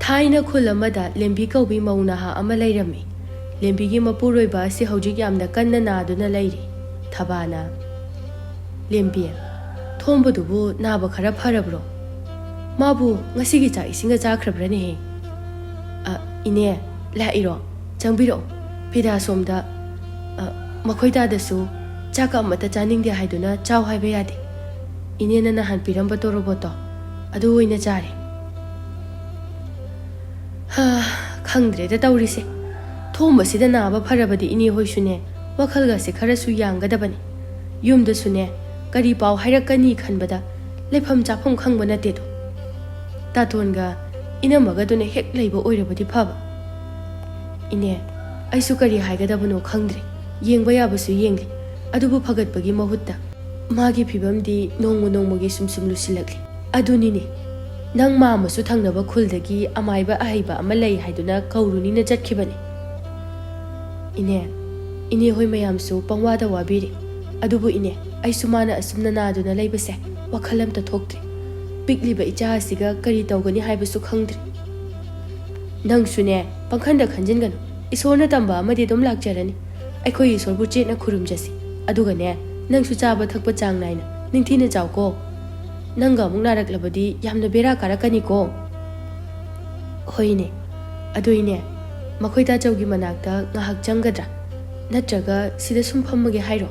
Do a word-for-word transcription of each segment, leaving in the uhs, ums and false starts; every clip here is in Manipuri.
ꯊꯥꯏꯅ ꯈꯨꯜ ꯑꯃꯗ ꯂꯦꯝꯕꯤ ꯀꯧꯕꯤ ꯃꯧ ꯅꯍꯥ ꯑꯃ ꯂꯩꯔꯝꯃꯤ꯫ ꯂꯦꯝꯕꯤꯒꯤ ꯃꯄꯨꯔꯣꯏꯕ ꯑꯁꯤ ꯍꯧꯖꯤꯛ ꯌꯥꯝꯅ ꯀꯟꯅ ꯅꯥꯗꯨꯅ ꯂꯩꯔꯤ꯫ ꯊꯕꯥꯅ, "ꯂꯦꯝꯕꯤ, ꯊꯣꯝꯕꯗꯨꯕꯨ ꯅꯥꯕ ꯈꯔ ꯐꯔꯕ꯭ꯔꯣ? ꯃꯥꯕꯨ ꯉꯁꯤꯒꯤ ꯆꯥꯛ ꯏꯁꯤꯡꯒ ꯆꯥꯈ꯭ꯔꯕ꯭ꯔꯅꯦꯍꯦ?" "ꯑ, ꯏꯅꯦ, ꯂꯥꯛꯏꯔꯣ? ꯆꯪꯕꯤꯔꯛꯑꯣ꯫ ꯐꯤꯗꯥ ꯁꯣꯝꯗ, ꯑ, ꯃꯈꯣꯏ ꯇꯥꯗꯁꯨ ꯆꯥꯛꯀ ꯑꯃꯠꯇ ꯆꯥꯅꯤꯡꯗꯦ ꯍꯥꯏꯗꯨꯅ ꯆꯥꯎ ꯍꯥꯏꯕ ꯌꯥꯗꯦ꯫ ꯏꯅꯦꯅ ꯅꯍꯥꯟ ꯄꯤꯔꯝꯕ ꯇꯣꯔꯣꯕꯣꯠꯇꯣ, ꯑꯗꯨ ꯑꯣꯏꯅ ꯆꯥꯔꯦ꯫ ꯍꯥ, ꯈꯪꯗ꯭ꯔꯦꯗ ꯇꯧꯔꯤꯁꯦ꯫ ꯊꯣꯝꯕꯁꯤꯗ ꯅꯥꯕ ꯐꯔꯕꯗꯤ ꯏꯅꯦ ꯍꯣꯏꯁꯨꯅꯦ, ꯋꯥꯈꯜꯒꯁꯦ ꯈꯔꯁꯨ ꯌꯥꯡꯒꯗꯕꯅꯤ꯫ ꯌꯨꯝꯗꯁꯨꯅꯦ, ꯀꯔꯤ ꯄꯥꯎ ꯍꯥꯏꯔꯛꯀꯅꯤ ꯈꯟꯕꯗ ꯂꯩꯐꯝ ꯆꯥꯐꯝ ꯈꯪꯕ ꯅꯠꯇꯦꯗꯣ꯫ ꯇꯥꯇꯣꯟꯒ ꯏꯅꯝꯃꯒꯗꯨꯅ ꯍꯦꯛ ꯂꯩꯕ ꯑꯣꯏꯔꯕꯗꯤ ꯐꯕ꯫ ꯏꯅꯦ, ꯑꯩꯁꯨ ꯀꯔꯤ ꯍꯥꯏꯒꯗꯕꯅꯣ ꯈꯪꯗ꯭ꯔꯦ꯫ ꯌꯦꯡꯕ ꯌꯥꯕꯁꯨ ꯌꯦꯡꯂꯤ, ꯑꯗꯨꯕꯨ ꯐꯒꯠꯄꯒꯤ ꯃꯍꯨꯠꯇ ꯃꯥꯒꯤ ꯐꯤꯕꯝꯗꯤ ꯅꯣꯡꯃ ꯅꯣꯡꯃꯒꯤ ꯁꯨꯝ ꯁꯨꯝ ꯂꯨꯁꯤꯜꯂꯛꯂꯤ꯫ ꯑꯗꯨꯅꯤꯅꯦ, ꯅꯪ ꯃꯥꯝꯃꯁꯨ ꯊꯪꯅꯕ ꯈꯨꯜꯗꯒꯤ ꯑꯃꯥꯏꯕ ꯑꯍꯩꯕ ꯑꯃ ꯂꯩ ꯍꯥꯏꯗꯨꯅ ꯀꯧꯔꯨꯅꯤꯅ ꯆꯠꯈꯤꯕꯅꯤ꯫" "ꯏꯅꯦ, ꯏꯅꯦ ꯍꯣꯏ ꯃꯌꯥꯝꯁꯨ ꯄꯪꯋꯥꯗ ꯋꯥꯕꯤꯔꯤ꯫ ꯑꯗꯨꯕꯨ ꯏꯅꯦ, ꯑꯩꯁꯨ ꯃꯥꯅ ꯑꯁꯨꯝꯅ ꯅꯥꯗꯨꯅ ꯂꯩꯕꯁꯦ ꯋꯥꯈꯜ ꯑꯝꯇ ꯊꯣꯛꯇ꯭ꯔꯤ꯫ ꯄꯤꯛꯂꯤꯕ ꯏꯆꯥ ꯑꯁꯤꯒ ꯀꯔꯤ ꯇꯧꯒꯅꯤ ꯍꯥꯏꯕꯁꯨ ꯈꯪꯗ꯭ꯔꯤ꯫" "ꯅꯪꯁꯨꯅꯦ, ꯄꯪꯈꯟꯗ ꯈꯟꯖꯤꯟꯒꯅꯨ꯫ ꯏꯁꯣꯔꯅ ꯇꯝꯕ ꯑꯃꯗꯤ ꯑꯗꯨꯝ ꯂꯥꯛꯆꯔꯅꯤ꯫ ꯑꯩꯈꯣꯏ ꯏꯁꯣꯔꯕꯨ ꯆꯦꯠꯅ ꯈꯨꯔꯨꯝꯖꯁꯤ꯫ ꯑꯗꯨꯒꯅꯦ, ꯅꯪꯁꯨ ꯆꯥꯕ ꯊꯛꯄ ꯆꯥꯡ ꯅꯥꯏꯅ, ꯅꯤꯡꯊꯤꯅ ꯆꯥꯎꯀꯣ꯫ ꯅꯪꯒ ꯑꯃꯨꯛ ꯅꯥꯔꯛꯂꯕꯗꯤ ꯌꯥꯝꯅ ꯕꯦꯔꯥ ꯀꯥꯔꯛꯀꯅꯤꯀꯣ꯫" "ꯍꯣꯏꯅꯦ꯫ ꯑꯗꯨ ꯏꯅꯦ, ꯃꯈꯣꯏ ꯇꯥꯆꯧꯒꯤ ꯃꯅꯥꯛꯇ ꯉꯥꯏꯍꯥꯛ ꯆꯪꯒꯗ꯭ꯔꯥ? ꯅꯠꯇ꯭ꯔꯒ ꯁꯤꯗ ꯁꯨꯝ ꯐꯝꯃꯒꯦ ꯍꯥꯏꯔꯣ?"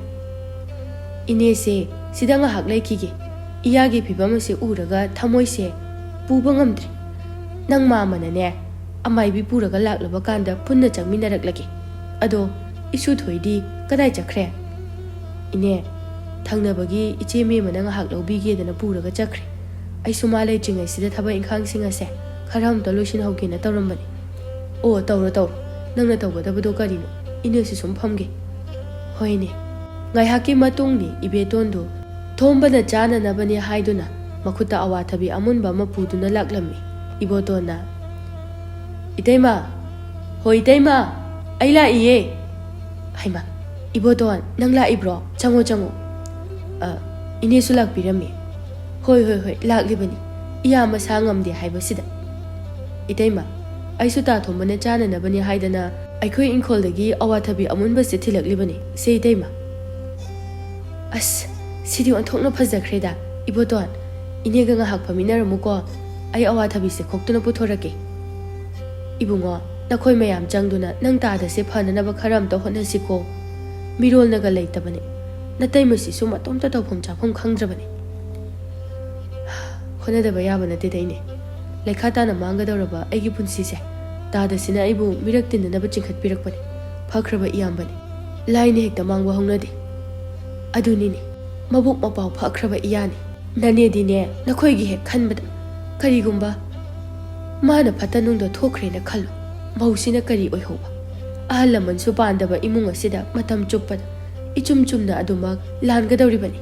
"ꯏꯅꯦꯁꯦ ꯁꯤꯗ ꯉꯥꯏꯍꯥꯛ ꯂꯩꯈꯤꯒꯦ꯫ ꯏꯌꯥꯒꯤ ꯐꯤꯕꯝ ꯑꯁꯤ ꯎꯔꯒ ꯊꯃꯣꯏꯁꯦ ꯄꯨꯕ ꯉꯝꯗ꯭ꯔꯦ꯫ ꯅꯪ ꯃꯥꯃꯅꯅꯦ, ꯑꯃꯥꯏꯕꯤ ꯄꯨꯔꯒ ꯂꯥꯛꯂꯕ ꯀꯥꯟꯗ ꯄꯨꯟꯅ ꯆꯪꯃꯤꯟꯅꯔꯛꯂꯒꯦ꯫ ꯑꯗꯣ ꯏꯁꯨ ꯊꯣꯏꯗꯤ ꯀꯗꯥꯏ ꯆꯠꯈ꯭ꯔꯦ?" "ꯏꯅꯦ, ꯊꯪꯅꯕꯒꯤ ꯏꯆꯦ ꯃꯦꯝꯃꯅ ꯉꯥꯏꯍꯥꯛ ꯂꯧꯕꯤꯒꯦꯗꯅ ꯄꯨꯔꯒ ꯆꯠꯈ꯭ꯔꯦ꯫ ꯑꯩꯁꯨ ꯃꯥ ꯂꯩꯇ꯭ꯔꯤꯉꯩꯁꯤꯗ ꯊꯕꯛ ꯏꯪꯈꯥꯡꯁꯤꯡ ꯑꯁꯦ ꯈꯔ ꯑꯝꯇ ꯂꯣꯏꯁꯤꯟꯍꯧꯒꯦꯅ ꯇꯧꯔꯝꯕꯅꯤ꯫" "ꯑꯣ, ꯇꯧꯔꯣ, ꯇꯧꯔꯣ꯫ ꯅꯪꯅ ꯇꯧꯒꯗꯕꯗꯣ ꯀꯔꯤꯅꯣ? ꯏꯅꯦꯁꯨ ꯁꯨꯝ ꯐꯝꯒꯦ꯫" "ꯍꯣꯏꯅꯦ꯫" ꯉꯥꯏꯍꯥꯛꯀꯤ ꯃꯇꯨꯡꯅꯤ ꯏꯕꯦꯇꯣꯟꯗꯨ ꯊꯣꯝꯕꯅ ꯆꯥꯅꯅꯕꯅꯦ ꯍꯥꯏꯗꯨꯅ ꯃꯈꯨꯠꯇ ꯑꯋꯥꯊꯕꯤ ꯑꯃꯨꯟꯕ ꯑꯃ ꯄꯨꯗꯨꯅ ꯂꯥꯛꯂꯝꯃꯤ꯫ ꯏꯕꯣꯇꯣꯟꯅ, "ꯏꯇꯩꯃ! ꯍꯣ ꯏꯇꯩꯃ! ꯑꯩ ꯂꯥꯛꯏꯌꯦ!" "ꯍꯩꯃꯥ! ꯏꯕꯣꯇꯣꯟ, ꯅꯪ ꯂꯥꯛꯏꯕ꯭ꯔꯣ? ꯆꯪꯉꯣ, ꯆꯪꯉꯣ꯫" "ꯑ, ꯏꯅꯦꯁꯨ ꯂꯥꯛꯄꯤꯔꯝꯃꯤ?" "ꯍꯣꯏ, ꯍꯣꯏ, ꯍꯣꯏ, ꯂꯥꯛꯂꯤꯕꯅꯤ꯫ ꯏꯌꯥ ꯃꯁꯥ ꯉꯝꯗꯦ ꯍꯥꯏꯕꯁꯤꯗ꯫" "ꯏꯇꯩꯃ, ꯑꯩꯁꯨ ꯇꯥ ꯊꯣꯝꯕꯅ ꯆꯥꯅꯅꯕꯅꯤ ꯍꯥꯏꯗꯅ ꯑꯩꯈꯣꯏ ꯏꯪꯈꯣꯜꯗꯒꯤ ꯑꯋꯥꯊꯕꯤ ꯑꯃꯨꯟꯕꯁꯦ ꯊꯤꯜꯂꯛꯂꯤꯕꯅꯤ, ꯁꯦ ꯏꯇꯩꯃ꯫" "ꯑꯁ, ꯁꯤꯗꯤ ꯑꯣꯟꯊꯣꯛꯅ ꯐꯖꯈ꯭ꯔꯦꯗ꯫ ꯏꯕꯣꯇꯣꯟ, ꯏꯅꯦꯒ ꯉꯥꯏꯍꯥꯛ ꯐꯝꯃꯤꯟꯅꯔꯝꯃꯨꯀꯣ, ꯑꯩ ꯑꯋꯥꯊꯕꯤꯁꯦ ꯈꯣꯛꯇꯨꯅ ꯄꯨꯊꯣꯔꯛꯀꯦ꯫" "ꯏꯕꯨꯡꯉꯣ, ꯅꯈꯣꯏ ꯃꯌꯥꯝ ꯆꯪꯗꯨꯅ ꯅꯪ ꯇꯥꯗꯁꯦ ꯐꯅꯅꯕ ꯈꯔ ꯑꯝꯇ ꯍꯣꯠꯅꯁꯤꯀꯣ꯫ ꯃꯤꯔꯣꯜꯅꯒ ꯂꯩꯇꯕꯅꯦ꯫ ꯅꯇꯩꯃꯁꯤꯁꯨ ꯃꯇꯣꯝꯇ ꯇꯧꯐꯝ ꯆꯥꯐꯝ ꯈꯪꯗ꯭ꯔꯕꯅꯦ꯫" "ꯍꯣꯠꯅꯗꯕ ꯌꯥꯕ ꯅꯠꯇꯦꯗ, ꯏꯅꯦ꯫ ꯂꯩꯈꯥ ꯇꯥꯅ ꯃꯥꯡꯒꯗꯧꯔꯕ ꯑꯩꯒꯤ ꯄꯨꯟꯁꯤꯁꯦ ꯇꯥꯗꯁꯤꯅ ꯑꯩꯕꯨ ꯃꯤꯔꯛ ꯇꯤꯟꯅꯅꯕ ꯆꯤꯡꯈꯠꯄꯤꯔꯛꯄꯅꯦ꯫ ꯐꯈ꯭ꯔꯕ ꯏꯌꯥꯝꯕꯅꯦ꯫ ꯂꯥꯏꯅ ꯍꯦꯛꯇ ꯃꯥꯡꯕ ꯍꯧꯅꯗꯦ꯫" "ꯑꯗꯨꯅꯤꯅꯦ, ꯃꯕꯨꯛ ꯃꯄꯥꯎ ꯐꯈ꯭ꯔꯕ ꯏꯌꯥꯅꯤ꯫ ꯅꯅꯦꯗꯤꯅꯦ, ꯅꯈꯣꯏꯒꯤ ꯍꯦꯛ ꯈꯟꯕꯗ, ꯀꯔꯤꯒꯨꯝꯕ ꯃꯥꯅ ꯐꯠꯇ ꯅꯨꯡꯗ ꯊꯣꯛꯈ꯭ꯔꯦꯅ ꯈꯜꯂꯣ, ꯃꯧꯁꯤꯅ ꯀꯔꯤ ꯑꯣꯏꯍꯧꯕ? ꯑꯍꯜ ꯂꯃꯟꯁꯨ ꯄꯥꯟꯗꯕ ꯏꯃꯨꯡ ꯑꯁꯤꯗ ꯃꯇꯝ ꯆꯨꯞꯄꯗ ꯏꯆꯨꯝ ꯆꯨꯝꯅ ꯑꯗꯨꯃꯛ ꯂꯥꯟꯒꯗꯧꯔꯤꯕꯅꯤ꯫"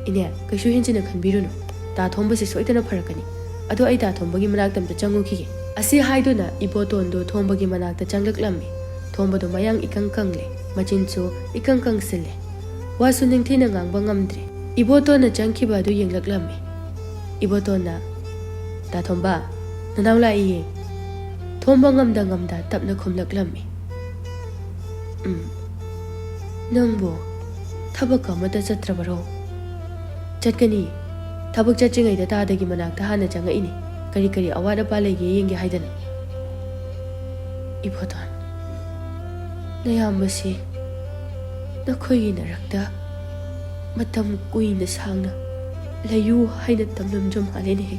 "ꯏꯅꯦ, ꯀꯩꯁꯨ ꯍꯦꯟꯖꯤꯟꯅ ꯈꯟꯕꯤꯔꯨꯅꯨ꯫ ꯇꯥ ꯊꯣꯝꯕꯁꯦ ꯁꯣꯏꯗꯅ ꯐꯔꯛꯀꯅꯤ꯫ ꯑꯗꯣ ꯑꯩ ꯇꯥ ꯊꯣꯝꯕꯒꯤ ꯃꯅꯥꯛꯇ ꯑꯝꯇ ꯆꯪꯉꯨꯈꯤꯒꯦ꯫" ꯑꯁꯤ ꯍꯥꯏꯗꯨꯅ ꯏꯕꯣꯇꯣꯟꯗꯣ ꯊꯣꯝꯕꯒꯤ ꯃꯅꯥꯛꯇ ꯆꯪꯂꯛꯂꯝꯃꯤ꯫ ꯊꯣꯝꯕꯗꯣ ꯃꯌꯥꯡ ꯏꯀꯪ ꯀꯪꯂꯦ, ꯃꯆꯤꯟꯁꯨ ꯏꯀꯪ ꯀꯪꯁꯤꯜꯂꯦ꯫ ꯋꯥꯁꯨ ꯅꯤꯡꯊꯤꯅ ꯉꯥꯡꯕ ꯉꯝꯗ꯭ꯔꯦ꯫ ꯏꯕꯣꯇꯣꯟꯅ ꯆꯪꯈꯤꯕ ꯑꯗꯨ ꯌꯦꯡꯂꯛꯂꯝꯃꯤ꯫ ꯏꯕꯣꯇꯣꯟꯅ, "ꯇꯥ ꯊꯣꯝꯕ, ꯅꯅꯥꯎ ꯂꯥꯛꯏꯌꯦ꯫" ꯊꯣꯝꯕ ꯉꯝꯗ ꯉꯝꯗ ꯇꯞꯅ ꯈꯨꯝꯂꯛꯂꯝꯃꯤ꯫ "ꯎꯝ, ꯅꯪꯕꯨ ꯊꯕꯛ ꯑꯃꯠꯇ ꯆꯠꯇ꯭ꯔꯕꯔꯣ?" "ꯆꯠꯀꯅꯤ꯫ ꯊꯕꯛ ꯆꯠꯇ꯭ꯔꯤꯉꯩꯗ ꯇꯥꯗꯒꯤ ꯃꯅꯥꯛꯇ ꯍꯥꯟꯅ ꯆꯪꯉꯛꯏꯅꯤ, ꯀꯔꯤ ꯀꯔꯤ ꯑꯋꯥꯠ ꯑꯄꯥ ꯂꯩꯒꯦ ꯌꯦꯡꯒꯦ ꯍꯥꯏꯗꯅ꯫" "ꯏꯕꯣꯇꯣꯟ, ꯅꯌꯥꯝꯕꯁꯤ ꯅꯈꯣꯏꯒꯤ ꯅꯔꯛꯇ ꯃꯇꯝ ꯀꯨꯏꯅ ꯁꯥꯡꯅ ꯂꯩꯌꯨ ꯍꯥꯏꯅ ꯇꯝꯂꯝꯖ ꯃꯥꯜꯂꯦꯅꯦꯍꯦ꯫"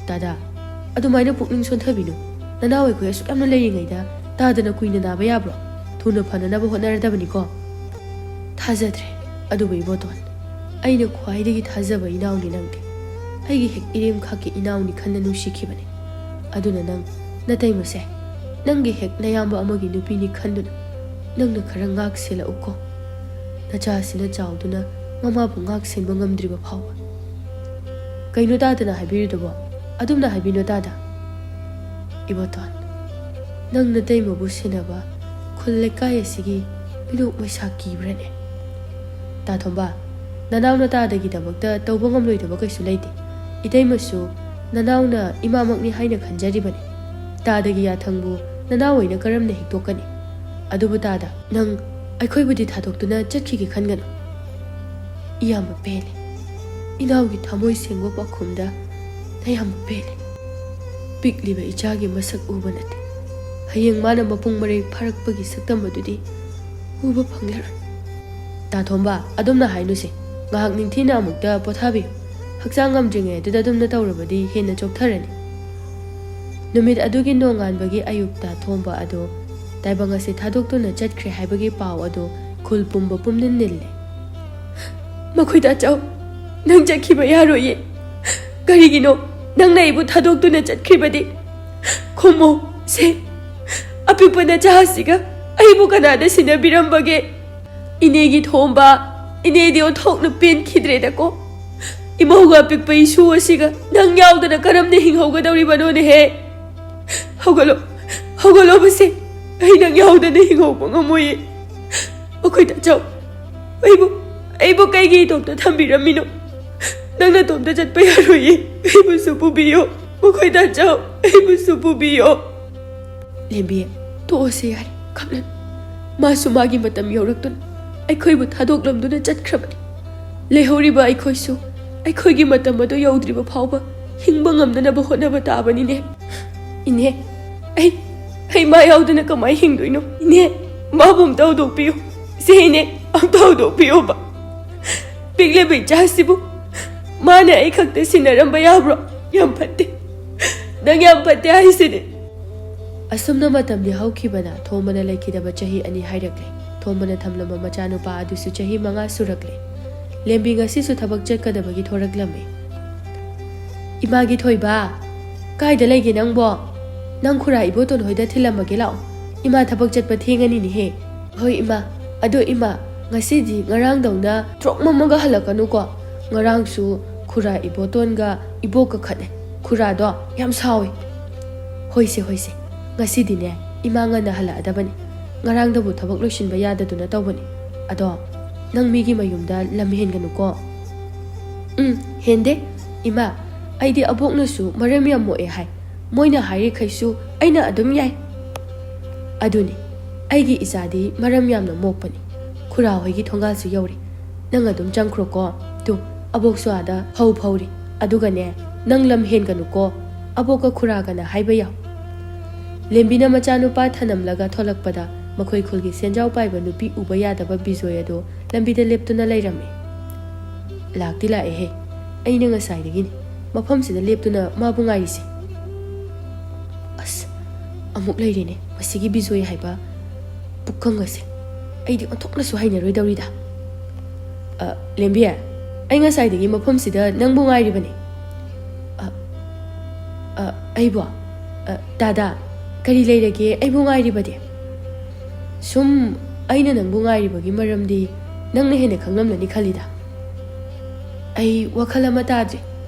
"ꯇꯥꯗ, ꯑꯗꯨꯃꯥꯏꯅ ꯄꯨꯛꯅꯤꯡ ꯁꯣꯟꯊꯕꯤꯅꯨ꯫ ꯅꯅꯥꯎ ꯑꯩꯈꯣꯏ ꯑꯁꯨꯛ ꯌꯥꯝꯅ ꯂꯩꯔꯤꯉꯩꯗ ꯇꯥꯗꯅ ꯀꯨꯏꯅ ꯅꯥꯕ ꯌꯥꯕ꯭ꯔꯣ? ꯊꯨꯅ ꯐꯅꯅꯕ ꯍꯣꯠꯅꯔꯗꯕꯅꯤꯀꯣ꯫" "ꯊꯥꯖꯗ꯭ꯔꯦ꯫ ꯑꯗꯨꯕꯨ ꯏꯕꯣꯇꯣꯟ, ꯑꯩꯅ ꯈ꯭ꯋꯥꯏꯗꯒꯤ ꯊꯥꯖꯕ ꯏꯅꯥꯎꯅꯤ ꯅꯪꯗꯤ꯫ ꯑꯩꯒꯤ ꯍꯦꯛ ꯏꯔꯦꯝ ꯈꯥꯛꯀꯤ ꯏꯅꯥꯎꯅꯤ ꯈꯟꯅ ꯅꯨꯡꯁꯤꯈꯤꯕꯅꯤ꯫ ꯑꯗꯨꯅ ꯅꯪ, ꯅꯇꯩꯃꯁꯦ, ꯅꯪꯒꯤ ꯍꯦꯛ ꯅꯌꯥꯝꯕ ꯑꯃꯒꯤ ꯅꯨꯄꯤꯅꯤ ꯈꯟꯗꯨꯅ ꯅꯪꯅ ꯈꯔ ꯉꯥꯛ ꯁꯦꯜꯂꯛꯎꯀꯣ꯫ ꯅꯆꯥꯁꯤꯅ ꯆꯥꯎꯗꯨꯅ ꯃꯃꯥꯕꯨ ꯉꯥꯛ ꯁꯦꯟꯕ ꯉꯝꯗ꯭ꯔꯤꯕ ꯐꯥꯎꯕ꯫" "ꯀꯩꯅꯣ ꯇꯥꯗꯅ ꯍꯥꯏꯕꯤꯔꯤꯗꯨꯕꯣ? ꯑꯗꯨꯝꯅ ꯍꯥꯏꯕꯤꯅꯣ ꯇꯥꯗ꯫" "ꯏꯕꯣꯇꯣꯟ, ꯅꯪ ꯅꯇꯩꯃꯕꯨ ꯁꯦꯟꯅꯕ ꯈꯨꯜ ꯂꯩꯀꯥꯏ ꯑꯁꯤꯒꯤ ꯃꯤꯅꯣꯛ ꯃꯩꯁꯥ ꯀꯤꯕ꯭ꯔꯅꯦ?" "ꯇꯥ ꯊꯣꯝꯕ, ꯅꯅꯥꯎꯅ ꯇꯥꯗꯒꯤꯗꯃꯛꯇ ꯇꯧꯕ ꯉꯝꯂꯣꯏꯗꯕ ꯀꯩꯁꯨ ꯂꯩꯇꯦ꯫ ꯏꯇꯩꯃꯁꯨ ꯅꯅꯥꯎꯅ ꯏꯃꯥꯃꯛꯅꯤ ꯍꯥꯏꯅ ꯈꯟꯖꯔꯤꯕꯅꯤ꯫ ꯇꯥꯗꯒꯤ ꯌꯥꯊꯪꯕꯨ ꯅꯅꯥꯎ ꯑꯣꯏꯅ ꯀꯔꯝꯅ ꯍꯤꯛꯇꯣꯛꯀꯅꯤ? ꯑꯗꯨꯕꯨ ꯇꯥꯗ, ꯅꯪ ꯑꯩꯈꯣꯏꯕꯨꯗꯤ ꯊꯥꯗꯣꯛꯇꯨꯅ ꯆꯠꯈꯤꯒꯦ ꯈꯟꯒꯅꯨ꯫ ꯏꯌꯥꯝꯕ ꯄꯦꯜꯂꯦ꯫ ꯏꯅꯥꯎꯒꯤ ꯊꯃꯣꯏ ꯁꯦꯡꯕ ꯄꯥꯎꯈꯨꯝꯗ ꯅꯌꯥꯝꯕ ꯄꯦꯜꯂꯦ꯫ ꯄꯤꯛꯂꯤꯕ ꯏꯆꯥꯒꯤ ꯃꯁꯛ ꯎꯕ ꯅꯠꯇꯦ, ꯍꯌꯦꯡ ꯃꯥꯅ ꯃꯄꯨꯡ ꯃꯔꯩ ꯐꯥꯔꯛꯄꯒꯤ ꯁꯛꯇꯝ ꯑꯗꯨꯗꯤ ꯎꯕ ꯐꯪꯂꯔꯣꯏ꯫ ꯇꯥꯊꯣꯝꯕ, ꯑꯗꯨꯝꯅ ꯍꯥꯏꯅꯨꯁꯦ꯫ ꯉꯥꯏꯍꯥꯛ ꯅꯤꯡꯊꯤꯅ ꯑꯃꯨꯛꯇ ꯄꯣꯊꯥꯕꯤꯌꯨ꯫ ꯍꯛꯆꯥꯡ ꯉꯝꯗ꯭ꯔꯤꯉꯩ ꯑꯗꯨꯗ ꯑꯗꯨꯝꯅ ꯇꯧꯔꯕꯗꯤ ꯍꯦꯟꯅ ꯆꯣꯛꯊꯔꯅꯤ꯫ ꯅꯨꯃꯤꯠ ꯑꯗꯨꯒꯤ ꯅꯣꯡꯉꯥꯟꯕꯒꯤ ꯑꯌꯨꯛꯇ ꯊꯣꯝꯕ ꯑꯗꯨ ꯇꯥꯏꯕꯪ ꯑꯁꯤ ꯊꯥꯗꯣꯛꯇꯨꯅ ꯆꯠꯈ꯭ꯔꯦ ꯍꯥꯏꯕꯒꯤ ꯄꯥꯎ ꯑꯗꯨ ꯈꯨꯜ ꯄꯨꯝꯕ ꯄꯨꯝꯅ ꯅꯤꯜꯂꯦ꯫ "ꯃꯈꯣꯏꯗ ꯆꯥꯎ, ꯅꯪ ꯆꯠꯈꯤꯕ ꯌꯥꯔꯣꯏꯌꯦ꯫ ꯀꯔꯤꯒꯤꯅꯣ ꯅꯪꯅ ꯑꯩꯕꯨ ꯊꯥꯗꯣꯛꯇꯨꯅ ꯆꯠꯈ꯭ꯔꯤꯕꯗꯤ? ꯈꯨꯝꯃꯣ ꯁꯦ, ꯑꯄꯤꯛꯄ ꯅꯆꯥ ꯑꯁꯤꯒ ꯑꯩꯕꯨ ꯀꯅꯥꯗ ꯁꯤꯟꯅꯕꯤꯔꯝꯕꯒꯦ?" "ꯏꯅꯦꯒꯤ ꯊꯣꯝꯕ, ꯏꯅꯦꯗꯤ ꯑꯣꯟꯊꯣꯛꯅ ꯄꯦꯟꯈꯤꯗ꯭ꯔꯦꯗꯀꯣ꯫ ꯏꯃꯧꯒ ꯑꯄꯤꯛꯄ ꯏꯁꯨ ꯑꯁꯤꯒ ꯅꯪ ꯌꯥꯎꯗꯅ ꯀꯔꯝꯅ ꯍꯤꯡꯍꯧꯒꯗꯧꯔꯤꯕꯅꯣꯅꯦꯍꯦ? ꯍꯧꯒꯠꯂꯣ, ꯍꯧꯒꯠꯂꯣꯕꯁꯦ, ꯑꯩ ꯅꯪ ꯌꯥꯎꯗꯅ ꯍꯤꯡꯍꯧꯕ ꯉꯝꯃꯣꯏꯌꯦ꯫ ꯃꯈꯣꯏꯗ ꯆꯥꯎ, ꯑꯩꯕꯨ, ꯑꯩꯕꯨ ꯀꯩꯒꯤ ꯏꯇꯣꯝꯇ ꯊꯝꯕꯤꯔꯝꯃꯤꯅꯣ? ꯅꯪ ꯅꯇꯣꯝꯇ ꯆꯠꯄ ꯌꯥꯔꯣꯏꯌꯦ, ꯑꯩꯕꯨꯁꯨ ꯄꯨꯕꯤꯌꯣ꯫ ꯃꯈꯣꯏꯗ ꯆꯥꯎ, ꯑꯩꯕꯨꯁꯨ ꯄꯨꯕꯤꯌꯣ꯫" "ꯂꯦꯝꯕꯤ, ꯇꯣꯛꯑꯁꯦ ꯌꯥꯔꯦ, ꯈꯞꯂꯅꯨ꯫ ꯃꯥꯁꯨ ꯃꯥꯒꯤ ꯃꯇꯝ ꯌꯧꯔꯛꯇꯨꯅ ꯑꯩꯈꯣꯏꯕꯨ ꯊꯥꯗꯣꯛꯂꯝꯗꯨꯅ ꯆꯠꯈ꯭ꯔꯕꯅꯤ꯫ ꯂꯩꯍꯧꯔꯤꯕ ꯑꯩꯈꯣꯏꯁꯨ ꯑꯩꯈꯣꯏꯒꯤ ꯃꯇꯝ ꯑꯗꯨ ꯌꯧꯗ꯭ꯔꯤꯕ ꯐꯥꯎꯕ ꯍꯤꯡꯕ ꯉꯝꯅꯅꯕ ꯍꯣꯠꯅꯕ ꯇꯥꯕꯅꯤꯅꯦ꯫ ꯏꯅꯦ, ꯑꯩ, ꯑꯩ ꯃꯥ ꯌꯥꯎꯗꯅ ꯀꯃꯥꯏ ꯍꯤꯡꯗꯣꯏꯅꯣ? ꯏꯅꯦ, ꯃꯥꯕꯨ ꯑꯝꯇ ꯍꯧꯗꯣꯛꯄꯤꯌꯨ꯫ ꯁꯦ ꯏꯅꯦ, ꯑꯝꯇ ꯍꯧꯗꯣꯛꯄꯤꯌꯣꯕ꯫ ꯄꯤꯛꯂꯤꯕ ꯏꯆꯥꯁꯤꯕꯨ ꯃꯥꯅ ꯑꯩ ꯈꯛꯇ ꯁꯤꯟꯅꯔꯝꯕ ꯌꯥꯕ꯭ꯔꯣ? ꯌꯥꯝ ꯐꯠꯇꯦ꯫ ꯅꯪ ꯌꯥꯝ ꯐꯠꯇꯦ ꯍꯥꯏꯁꯤꯅꯦ꯫" ꯑꯁꯨꯝꯅ ꯃꯇꯝꯗꯤ ꯍꯧꯈꯤꯕꯅ ꯊꯣꯝꯕꯅ ꯂꯩꯈꯤꯗꯕ ꯆꯍꯤ ꯑꯅꯤ ꯍꯥꯏꯔꯛꯂꯦ꯫ ꯊꯣꯝꯕꯅ ꯊꯝꯂꯝꯕ ꯃꯆꯥꯅꯨꯄꯥ ꯑꯗꯨꯁꯨ ꯆꯍꯤ ꯃꯉꯥ ꯁꯨꯔꯛꯂꯦ꯫ ꯂꯦꯝꯕꯤ ꯉꯁꯤꯁꯨ ꯊꯕꯛ ꯆꯠꯀꯗꯕꯒꯤ ꯊꯣꯔꯛꯂꯝꯃꯤ꯫ "ꯏꯃꯥꯒꯤ ꯊꯣꯏꯕ, ꯀꯥꯏꯗ ꯂꯩꯒꯦ ꯅꯪꯕꯣ? ꯅꯪ ꯈꯨꯔꯥ ꯏꯕꯣꯇꯣꯟ ꯍꯣꯏꯗ ꯊꯤꯜꯂꯝꯃꯒꯦ ꯂꯥꯛꯑꯣ꯫ ꯏꯃꯥ ꯊꯕꯛ ꯆꯠꯄ ꯊꯦꯡꯉꯅꯤꯅꯦꯍꯦ꯫" "ꯍꯣꯏ ꯏꯃꯥ꯫ ꯑꯗꯣ ꯏꯃꯥ, ꯉꯁꯤꯗꯤ ꯉꯔꯥꯡꯗꯧꯅ ꯇ꯭ꯔꯣꯛ ꯃꯝꯃꯒ ꯍꯜꯂꯛꯀꯅꯨꯀꯣ꯫ ꯉꯔꯥꯡꯁꯨ ꯈꯨꯔꯥ ꯏꯕꯣꯇꯣꯟꯒ ꯏꯕꯣꯛꯀ ꯈꯠꯅꯩ꯫ ꯈꯨꯔꯥꯗꯣ ꯌꯥꯝ ꯁꯥꯎꯏ꯫" "ꯍꯣꯏꯁꯦ, ꯍꯣꯏꯁꯦ꯫ ꯉꯁꯤꯗꯤꯅꯦ ꯏꯃꯥ ꯉꯟꯅ ꯍꯜꯂꯛꯑꯗꯕꯅꯤ꯫ ꯉꯔꯥꯡꯗꯕꯨ ꯊꯕꯛ ꯂꯣꯏꯁꯤꯟꯕ ꯌꯥꯗꯗꯨꯅ ꯇꯧꯕꯅꯤ꯫ ꯑꯗꯣ ꯅꯪ ꯃꯤꯒꯤ ꯃꯌꯨꯝꯗ ꯂꯝ ꯍꯦꯟꯒꯅꯨꯀꯣ꯫" "ꯎꯝ, ꯍꯦꯟꯗꯦ ꯏꯃꯥ꯫ ꯑꯩꯗꯤ ꯑꯕꯣꯛꯅꯁꯨ ꯃꯔꯝ ꯌꯥꯝ ꯃꯣꯛꯑꯦ ꯍꯥꯏ꯫ ꯃꯣꯏꯅ ꯍꯥꯏꯔꯤꯈꯩꯁꯨ ꯑꯩꯅ ꯑꯗꯨꯝ ꯌꯥꯏ꯫ ꯑꯗꯨꯅꯤ, ꯑꯩꯒꯤ ꯏꯆꯥꯗꯤ ꯃꯔꯝ ꯌꯥꯝꯅ ꯃꯣꯛꯄꯅꯤ꯫ ꯈꯨꯔꯥ ꯍꯣꯏꯒꯤ ꯊꯣꯡꯒꯥꯜꯁꯨ ꯌꯧꯔꯦ꯫ ꯅꯪ ꯑꯗꯨꯝ ꯆꯪꯈ꯭ꯔꯣꯀꯣ꯫ ꯇꯨ, ꯑꯕꯣꯛꯁꯨ ꯑꯥꯗ ꯐꯧ ꯐꯧꯔꯤ꯫ ꯑꯗꯨꯒꯅꯦ, ꯅꯪ ꯂꯝ ꯍꯦꯟꯒꯅꯨꯀꯣ꯫ ꯑꯕꯣꯛꯀ ꯈꯨꯔꯥꯒꯅ ꯍꯥꯏꯕ ꯌꯥꯎ꯫ ꯂꯦꯝꯕꯤꯅ ꯃꯆꯥꯅꯨꯄꯥ ꯊꯅꯝꯂꯒ ꯊꯣꯛꯂꯛꯄꯗ ꯃꯈꯣꯏ ꯈꯨꯜꯒꯤ ꯁꯦꯟꯖꯥꯎ ꯄꯥꯏꯕ ꯅꯨꯄꯤ ꯎꯕ ꯌꯥꯗꯕ ꯕꯤꯖꯣꯏ ꯑꯗꯨ ꯂꯝꯕꯤꯗ ꯂꯦꯞꯇꯨꯅ ꯂꯩꯔꯝꯃꯤ꯫ "ꯂꯥꯛꯇꯤ ꯂꯥꯛꯑꯦꯍꯦ꯫ ꯑꯩꯅ ꯉꯁꯥꯏꯗꯒꯤꯅꯤ ꯃꯐꯝꯁꯤꯗ ꯂꯦꯞꯇꯨꯅ ꯃꯥꯕꯨ ꯉꯥꯏꯔꯤꯁꯦ꯫ ꯑꯁ, ꯑꯃꯨꯛ ꯂꯩꯔꯦꯅꯦ ꯃꯁꯤꯒꯤ ꯕꯤꯖꯣꯏ ꯍꯥꯏꯕ ꯄꯨꯛꯀꯪ ꯑꯁꯦ꯫ ꯑꯩꯗꯤ ꯑꯣꯟꯊꯣꯛꯅꯁꯨ ꯍꯩꯅꯔꯣꯏꯗꯧꯔꯤꯗ꯫ ꯑ, ꯂꯦꯝꯕꯤ, ꯑꯩ ꯉꯁꯥꯏꯗꯒꯤ ꯃꯐꯝꯁꯤꯗ ꯅꯪꯕꯨ ꯉꯥꯏꯔꯤꯕꯅꯤ꯫" "ꯑ, ꯑ, ꯑꯩꯕꯣ? ꯑ, ꯗꯥꯗꯥ, ꯀꯔꯤ ꯂꯩꯔꯒꯦ ꯑꯩꯕꯨ ꯉꯥꯏꯔꯤꯕꯗꯤ?" "ꯁꯨꯝ ꯑꯩꯅ ꯅꯪꯕꯨ ꯉꯥꯏꯔꯤꯕꯒꯤ ꯃꯔꯝꯗꯤ ꯅꯪꯅ ꯍꯦꯟꯅ ꯈꯪꯂꯝꯂꯅꯤ ꯈꯜꯂꯤꯗ꯫" "ꯑꯩ ꯋꯥꯈꯜ ꯑꯃ ꯇꯥꯗ꯭ꯔꯦ꯫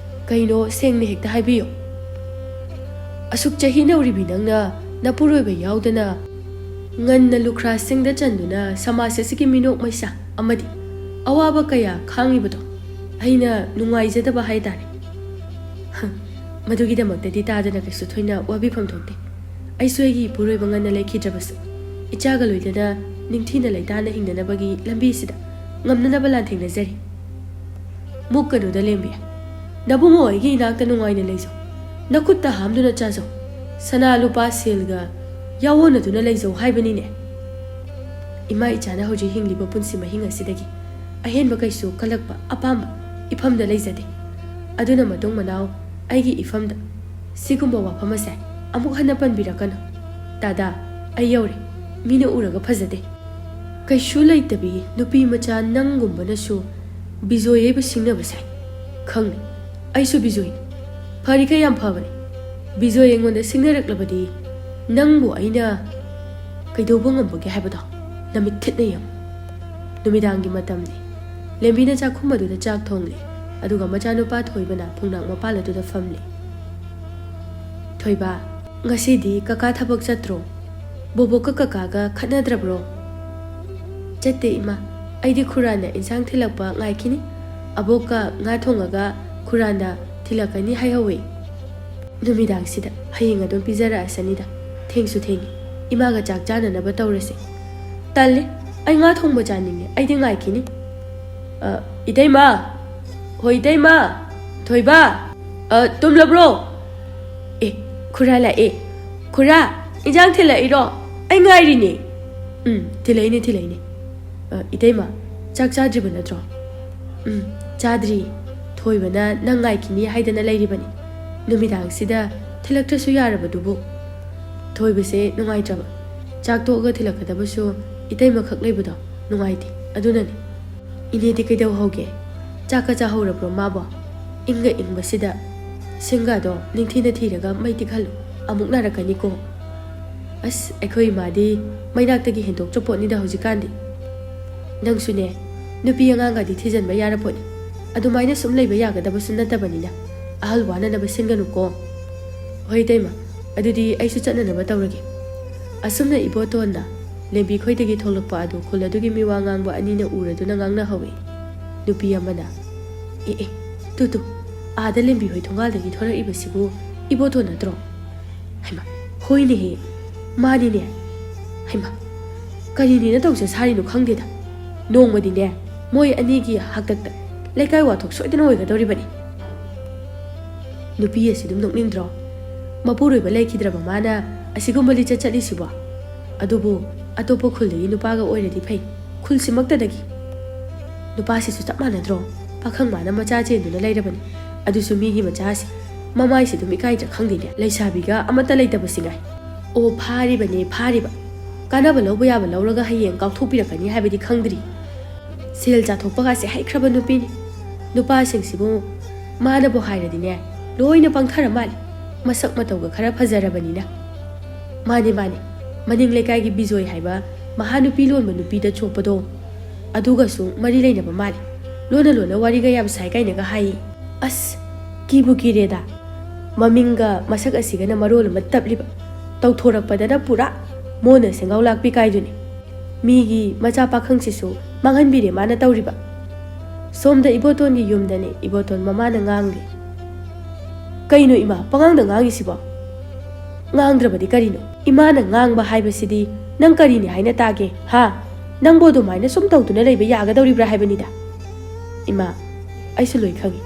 ꯀꯩꯅꯣ, ꯁꯦꯡꯅ ꯍꯦꯛꯇ ꯍꯥꯏꯕꯤꯌꯨ꯫" "ꯑꯁꯨꯛ ꯆꯍꯤ ꯅꯧꯔꯤꯕꯤ ꯅꯪꯅ ꯅꯄꯨꯔꯣꯏꯕ ꯌꯥꯎꯗꯅ ꯉꯟꯅ ꯂꯨꯈ꯭ꯔꯥꯁꯤꯡꯗ ꯆꯟꯗꯨꯅ ꯁꯃꯥꯖ ꯑꯁꯤꯒꯤ ꯃꯤꯅꯣꯛ ꯃꯩꯁꯥ ꯑꯃꯗꯤ ꯑꯋꯥꯕ ꯀꯌꯥ ꯈꯥꯡꯉꯤꯕꯗꯣ ꯑꯩꯅ ꯅꯨꯡꯉꯥꯏꯖꯗꯕ ꯍꯥꯏꯇꯥꯔꯦ꯫" "ꯍ, ꯃꯗꯨꯒꯤꯗꯃꯛꯇꯗꯤ ꯇꯥꯗꯅ ꯀꯩꯁꯨ ꯊꯣꯏꯅ ꯋꯥꯕꯤꯐꯝ ꯊꯣꯛꯇꯦ꯫ ꯑꯩꯁꯨ ꯑꯩꯒꯤ ꯏꯄꯨꯔꯣꯏꯕ ꯉꯟꯅ ꯂꯩꯈꯤꯗ꯭ꯔꯕꯁꯨ, ꯏꯆꯥꯒ ꯂꯣꯏꯅꯅ ꯅꯤꯡꯊꯤꯅ ꯂꯩꯇꯥꯅ ꯍꯤꯡꯅꯅꯕꯒꯤ ꯂꯝꯕꯤꯁꯤꯗ ꯉꯝꯅꯅꯕ ꯂꯥꯟꯊꯦꯡꯅꯖꯔꯤ꯫" "ꯃꯨꯛꯀꯅꯨꯗ ꯂꯦꯝꯕꯤ꯫ ꯅꯕꯨꯡꯉꯣ ꯑꯩꯒꯤ ꯏꯅꯥꯛꯇ ꯅꯨꯡꯉꯥꯏꯅ ꯂꯩꯖꯧ꯫ ꯅꯈꯨꯠꯇ ꯍꯥꯝꯗꯨꯅ ꯆꯥꯖꯧ꯫ ꯁꯅꯥ ꯂꯨꯄꯥ ꯁꯦꯜꯒ ꯌꯥꯑꯣꯟꯅꯗꯨꯅ ꯂꯩꯖꯧ ꯍꯥꯏꯕꯅꯤꯅꯦ꯫ ꯏꯃꯥ ꯏꯆꯥꯅ ꯍꯧꯖꯤꯛ ꯍꯤꯡꯂꯤꯕ ꯄꯨꯟꯁꯤ ꯃꯍꯤꯡ ꯑꯁꯤꯗꯒꯤ ꯑꯍꯦꯟꯕ ꯀꯩꯁꯨ ꯀꯜꯂꯛꯄ ꯑꯄꯥꯝꯕ ꯏꯐꯝꯗ ꯂꯩꯖꯗꯦ꯫ ꯑꯗꯨꯅ ꯃꯇꯨꯡ ꯃꯅꯥꯎ ꯑꯩꯒꯤ ꯏꯐꯝꯗ ꯁꯤꯒꯨꯝꯕ ꯋꯥꯐꯝ ꯑꯁꯦ ꯑꯃꯨꯛ ꯍꯟꯅ ꯄꯟꯕꯤꯔꯛꯀꯅꯨ꯫ ꯗꯥꯗꯥ, ꯑꯩ ꯌꯧꯔꯦ꯫ ꯃꯤꯅ ꯎꯔꯒ ꯐꯖꯗꯦ꯫ ꯀꯩꯁꯨ ꯂꯩꯇꯕꯤ ꯅꯨꯄꯤ ꯃꯆꯥ ꯅꯪꯒꯨꯝꯕꯅꯁꯨ ꯕꯤꯖꯣꯏ ꯌꯩꯕ ꯁꯤꯡꯅꯕ ꯁꯥꯏ꯫ ꯈꯪꯅꯤ, ꯑꯩꯁꯨ ꯕꯤꯖꯣꯏꯅꯤ꯫ ꯐꯔꯤꯈꯩ ꯌꯥꯝ ꯐꯕꯅꯤ꯫ ꯕꯤꯖꯣꯏ ꯑꯩꯉꯣꯟꯗ ꯁꯤꯡꯅꯔꯛꯂꯕꯗꯤ ꯅꯪꯕꯨ ꯑꯩꯅ ꯀꯩꯗꯧꯕ ꯉꯝꯕꯒꯦ ꯍꯥꯏꯕꯗꯣ ꯅꯃꯤꯠ ꯊꯤꯠꯅ ꯌꯦꯡꯉꯨ꯫" ꯅꯨꯃꯤꯗꯥꯡꯒꯤ ꯃꯇꯝꯅꯤ꯫ ꯂꯦꯝꯕꯤꯅ ꯆꯥꯛꯈꯨꯝ ꯑꯗꯨꯗ ꯆꯥꯛ ꯊꯣꯡꯂꯤ, ꯑꯗꯨꯒ ꯃꯆꯥꯅꯨꯄꯥ ꯊꯣꯏꯕꯅ ꯐꯨꯡꯅꯥꯛ ꯃꯄꯥꯜ ꯑꯗꯨꯗ ꯐꯝꯂꯤ꯫ "ꯊꯣꯏꯕ, ꯉꯁꯤꯗꯤ ꯀꯀꯥ ꯊꯕꯛ ꯆꯠꯇ꯭ꯔꯣ? ꯕꯣꯕꯣꯛꯀ ꯀꯀꯥꯒ ꯈꯠꯅꯗ꯭ꯔꯕ꯭ꯔꯣ?" "ꯆꯠꯇꯦ ꯏꯃꯥ, ꯑꯩꯗꯤ ꯈꯨꯔꯥꯅ ꯏꯟꯁꯥꯡ ꯊꯤꯜꯂꯛꯄ ꯉꯥꯏꯈꯤꯅꯤ꯫ ꯑꯕꯣꯛꯀ ꯉꯥ ꯊꯣꯡꯉꯒ ꯈꯨꯔꯥꯅ ꯊꯤꯜꯂꯛꯀꯅꯤ ꯍꯥꯏꯍꯧꯋꯦ꯫ ꯅꯨꯃꯤꯗꯥꯡꯁꯤꯗ ꯍꯌꯦꯡ ꯑꯗꯨꯝ ꯄꯤꯖꯔꯛꯑꯁꯅꯤꯗ꯫ ꯊꯦꯡꯁꯨ ꯊꯦꯡꯉꯦ꯫ ꯏꯃꯥꯒ ꯆꯥꯛ ꯆꯥꯅꯅꯕ ꯇꯧꯔꯁꯦ꯫ ꯇꯜꯂꯦ꯫ ꯑꯩ ꯉꯥ ꯊꯣꯡꯕ ꯆꯥꯅꯤꯡꯉꯦ꯫ ꯑꯩꯗꯤ ꯉꯥꯏꯈꯤꯅꯤ꯫ ꯑ, ꯏꯇꯩꯃ! ꯍꯣꯏ, ꯏꯇꯩꯃ! ꯊꯣꯏꯕ! ꯑ, ꯇꯨꯝꯂꯕ꯭ꯔꯣ? ꯑꯦ, ꯈꯨꯔꯥ ꯂꯥꯛꯑꯦ꯫ ꯈꯨꯔꯥ, ꯏꯟꯖꯥꯡ ꯊꯤꯜꯂꯛꯏꯔꯣ? ꯑꯩ ꯉꯥꯏꯔꯤꯅꯦ꯫ ꯎꯝ, ꯊꯤꯜꯂꯛꯏꯅꯦ, ꯊꯤꯜꯂꯛꯏꯅꯦ꯫ ꯑ, ꯏꯇꯩꯃ, ꯆꯥꯛ ꯆꯥꯗ꯭ꯔꯤꯕ ꯅꯠꯇ꯭ꯔꯣ? ꯎꯝ, ꯆꯥꯗ꯭ꯔꯤ꯫ ꯊꯣꯏꯕꯅ ꯅꯪ ꯉꯥꯏꯈꯤꯅꯤ ꯍꯥꯏꯗꯅ ꯂꯩꯔꯤꯕꯅꯤ꯫ ꯅꯨꯃꯤꯗꯥꯡꯁꯤꯗ ꯊꯤꯜꯂꯛꯇ꯭ꯔꯁꯨ ꯌꯥꯔꯕꯗꯨꯕꯨ꯫ ꯊꯣꯏꯕꯁꯦ ꯅꯨꯡꯉꯥꯏꯇ꯭ꯔꯕ꯫ ꯆꯥꯛ ꯇꯣꯛꯑꯒ ꯊꯤꯜꯂꯛꯀꯗꯕꯁꯨ ꯏꯇꯩꯃꯈꯛ ꯂꯩꯕꯗꯣ ꯅꯨꯡꯉꯥꯏꯇꯦ꯫ ꯑꯗꯨꯅꯅꯤ꯫ ꯏꯅꯦꯗꯤ ꯀꯩꯗꯧꯍꯧꯒꯦ? ꯆꯥꯛꯀ ꯆꯥꯍꯧꯔꯕ꯭ꯔꯣ ꯃꯥꯕꯣ? ꯏꯪꯒ ꯏꯪꯕꯁꯤꯗ ꯁꯤꯡꯒꯗꯣ ꯅꯤꯡꯊꯤꯅ ꯊꯤꯔꯒ ꯃꯩ ꯇꯤꯛꯍꯜꯂꯨ꯫ ꯑꯃꯨꯛ ꯅꯥꯔꯛꯀꯅꯤꯀꯣ꯫ ꯑꯁ, ꯑꯩꯈꯣꯏ ꯏꯃꯥꯗꯤ ꯃꯩꯅꯥꯛꯇꯒꯤ ꯍꯦꯟꯗꯣꯛꯇ꯭ꯔ ꯄꯣꯠꯅꯤꯗ ꯍꯧꯖꯤꯛꯀꯥꯟꯗꯤ꯫ ꯅꯪꯁꯨꯅꯦ, ꯅꯨꯄꯤ ꯑꯉꯥꯡꯒꯗꯤ ꯊꯤꯖꯤꯟꯕ ꯌꯥꯔ ꯄꯣꯠꯅꯤ꯫ ꯑꯗꯨꯃꯥꯏꯅ ꯁꯨꯝ ꯂꯩꯕ ꯌꯥꯒꯗꯕꯁꯨ ꯅꯠꯇꯕꯅꯤꯅ꯫ ꯑꯍꯜ ꯋꯥꯅꯅꯕ ꯁꯤꯟꯒꯅꯨꯀꯣ꯫ ꯍꯣꯏ, ꯏꯇꯩꯃ, ꯑꯗꯨꯗꯤ ꯑꯩꯁꯨ ꯆꯠꯅꯅꯕ ꯇꯧꯔꯒꯦ꯫ ꯑꯁꯨꯝꯅ ꯏꯕꯣꯇꯣꯟꯅ ꯂꯦꯝꯕꯤ ꯈꯣꯏꯗꯒꯤ ꯊꯣꯛꯂꯛꯄ ꯑꯗꯨ ꯈꯨꯜ ꯑꯗꯨꯒꯤ ꯃꯤꯋꯥ ꯉꯥꯡꯕ ꯑꯅꯤꯅ ꯎꯔꯗꯨꯅ ꯉꯥꯡꯅꯍꯧꯏ꯫ ꯅꯨꯄꯤ ꯑꯃꯅ, "ꯑꯦ, ꯑꯦ, ꯇꯨ, ꯇꯨ, ꯑꯥꯗ ꯂꯦꯝꯕꯤ ꯍꯣꯏ ꯊꯣꯡꯒꯥꯜꯗꯒꯤ ꯊꯣꯔꯛꯏꯕꯁꯤꯕꯨ ꯏꯕꯣꯇꯣꯟ ꯅꯠꯇ꯭ꯔꯣ?" ꯍꯩꯃꯥ, ꯍꯣꯏꯅꯦꯍꯦ, ꯃꯥꯅꯤꯅꯦ꯫ ꯍꯩꯃꯥ, ꯀꯔꯤꯅꯦꯅ ꯇꯧꯁꯦ ꯁꯥꯔꯤꯅꯣ ꯈꯪꯗꯦꯗ꯫ ꯅꯣꯡꯃꯗꯤꯅꯦ, ꯃꯣꯏ ꯑꯅꯤꯒꯤ ꯍꯥꯛꯇꯛꯇ ꯂꯩꯀꯥꯏ ꯋꯥꯊꯣꯛ ꯁꯣꯏꯗꯅ ꯑꯣꯏꯒꯗꯧꯔꯤꯕꯅꯤ꯫ ꯅꯨꯄꯤ ꯑꯁꯤ ꯑꯗꯨꯝ ꯅꯣꯛꯅꯤꯡꯗ꯭ꯔꯣ? ꯃꯄꯨꯔꯣꯏꯕ ꯂꯩꯈꯤꯗ꯭ꯔꯕ ꯃꯥꯅ ꯑꯁꯤꯒꯨꯝꯕ ꯂꯤꯆꯠ ꯆꯠꯂꯤꯁꯤꯕꯣ? ꯑꯗꯨꯕꯨ ꯑꯇꯣꯞꯄ ꯈꯨꯜꯗꯒꯤ ꯅꯨꯄꯥꯒ ꯑꯣꯏꯔꯗꯤ ꯐꯩ, ꯈꯨꯜꯁꯤꯃꯛꯇꯗꯒꯤ꯫ ꯅꯨꯄꯥꯁꯤꯁꯨ ꯆꯞ ꯃꯥꯟꯅꯗ꯭ꯔꯣ? ꯄꯥꯈꯪ ꯃꯥꯅ ꯃꯆꯥ ꯆꯦꯟꯗꯨꯅ ꯂꯩꯔꯕꯅꯤ, ꯑꯗꯨꯁꯨ ꯃꯤꯒꯤ ꯃꯆꯥꯁꯤ꯫ ꯃꯃꯥꯏꯁꯤ ꯑꯗꯨꯝ ꯏꯀꯥꯏꯗ꯭ꯔꯥ ꯈꯪꯗꯦꯅꯦ, ꯂꯩꯁꯥꯕꯤꯒ ꯑꯃꯠꯇ ꯂꯩꯇꯕꯁꯤ ꯉꯥꯏ꯫ ꯑꯣ, ꯐꯥꯔꯤꯕꯅꯦ, ꯐꯥꯔꯤꯕ꯫ ꯀꯥꯟꯅꯕ ꯂꯧꯕ ꯌꯥꯕ ꯂꯧꯔꯒ ꯍꯌꯦꯡ ꯀꯥꯎꯊꯣꯛꯄꯤꯔꯛꯀꯅꯤ ꯍꯥꯏꯕꯗꯤ ꯈꯪꯗ꯭ꯔꯤ꯫ ꯁꯦꯜ ꯆꯥꯊꯣꯛꯄꯒꯁꯦ ꯍꯩꯈ꯭ꯔꯕ ꯅꯨꯄꯤꯅꯤ꯫ ꯅꯨꯄꯥꯁꯤꯡꯁꯤꯕꯨ ꯃꯥꯅꯕꯨ ꯍꯥꯏꯔꯗꯤꯅꯦ, ꯂꯣꯏꯅ ꯄꯪꯊꯔ ꯃꯥꯜꯂꯦ, ꯃꯁꯛ ꯃꯇꯧꯒ ꯈꯔ ꯐꯖꯔꯕꯅꯤꯅ꯫ ꯃꯥꯅꯦ, ꯃꯥꯅꯦ, ꯃꯅꯤꯡ ꯂꯩꯀꯥꯏꯒꯤ ꯕꯤꯖꯣꯏ ꯍꯥꯏꯕ ꯃꯍꯥ ꯅꯨꯄꯤ ꯂꯣꯟꯕ ꯅꯨꯄꯤꯗ ꯆꯣꯞꯄꯗꯣ, ꯑꯗꯨꯒꯁꯨ ꯃꯔꯤ ꯂꯩꯅꯕ ꯃꯥꯜꯂꯦ꯫ ꯂꯣꯟꯅ ꯂꯣꯟꯅ ꯋꯥꯔꯤꯒ ꯌꯥꯝ ꯁꯥꯏ ꯀꯥꯏꯅꯒ ꯍꯥꯏꯌꯦ꯫ ꯑꯁ, ꯀꯤꯕꯨ ꯀꯤꯔꯦꯗ꯫ ꯃꯃꯤꯡꯒ ꯃꯁꯛ ꯑꯁꯤꯒꯅ ꯃꯔꯣꯜ ꯑꯃ ꯇꯞꯂꯤꯕ, ꯇꯧꯊꯣꯔꯛꯄꯗꯅ ꯄꯨꯔꯥ ꯃꯣꯟꯅ ꯁꯦꯡꯒꯥꯎ ꯂꯥꯛꯄꯤ ꯀꯥꯏꯗꯨꯅꯤ꯫ ꯃꯤꯒꯤ ꯃꯆꯥ ꯄꯥꯈꯪꯁꯤꯁꯨ ꯃꯥꯡꯍꯟꯕꯤꯔꯦ ꯃꯥꯅ ꯇꯧꯔꯤꯕ꯫ ꯁꯣꯝꯗ ꯏꯕꯣꯇꯣꯟꯒꯤ ꯌꯨꯝꯗꯅꯦ, ꯏꯕꯣꯇꯣꯟ ꯃꯃꯥꯅ ꯉꯥꯡꯂꯤ꯫ ꯀꯩꯅꯣ ꯏꯃꯥ, ꯄꯉꯥꯡꯗ ꯉꯥꯡꯉꯤꯁꯤꯕꯣ? ꯉꯥꯡꯗ꯭ꯔꯕꯗꯤ ꯀꯔꯤꯅꯣ? ꯏꯃꯥꯅ ꯉꯥꯡꯕ ꯍꯥꯏꯕꯁꯤꯗꯤ ꯅꯪ ꯀꯔꯤꯅꯤ ꯍꯥꯏꯅ ꯇꯥꯒꯦ, ꯍꯥ? ꯅꯪꯕꯨ ꯑꯗꯨꯃꯥꯏꯅ ꯁꯨꯝ ꯇꯧꯗꯨꯅ ꯂꯩꯕ ꯌꯥꯒꯗꯧꯔꯤꯕ꯭ꯔꯥ ꯍꯥꯏꯕꯅꯤꯗ꯫ ꯏꯃꯥ, ꯑꯩꯁꯨ ꯂꯣꯏ ꯈꯪꯉꯤ꯫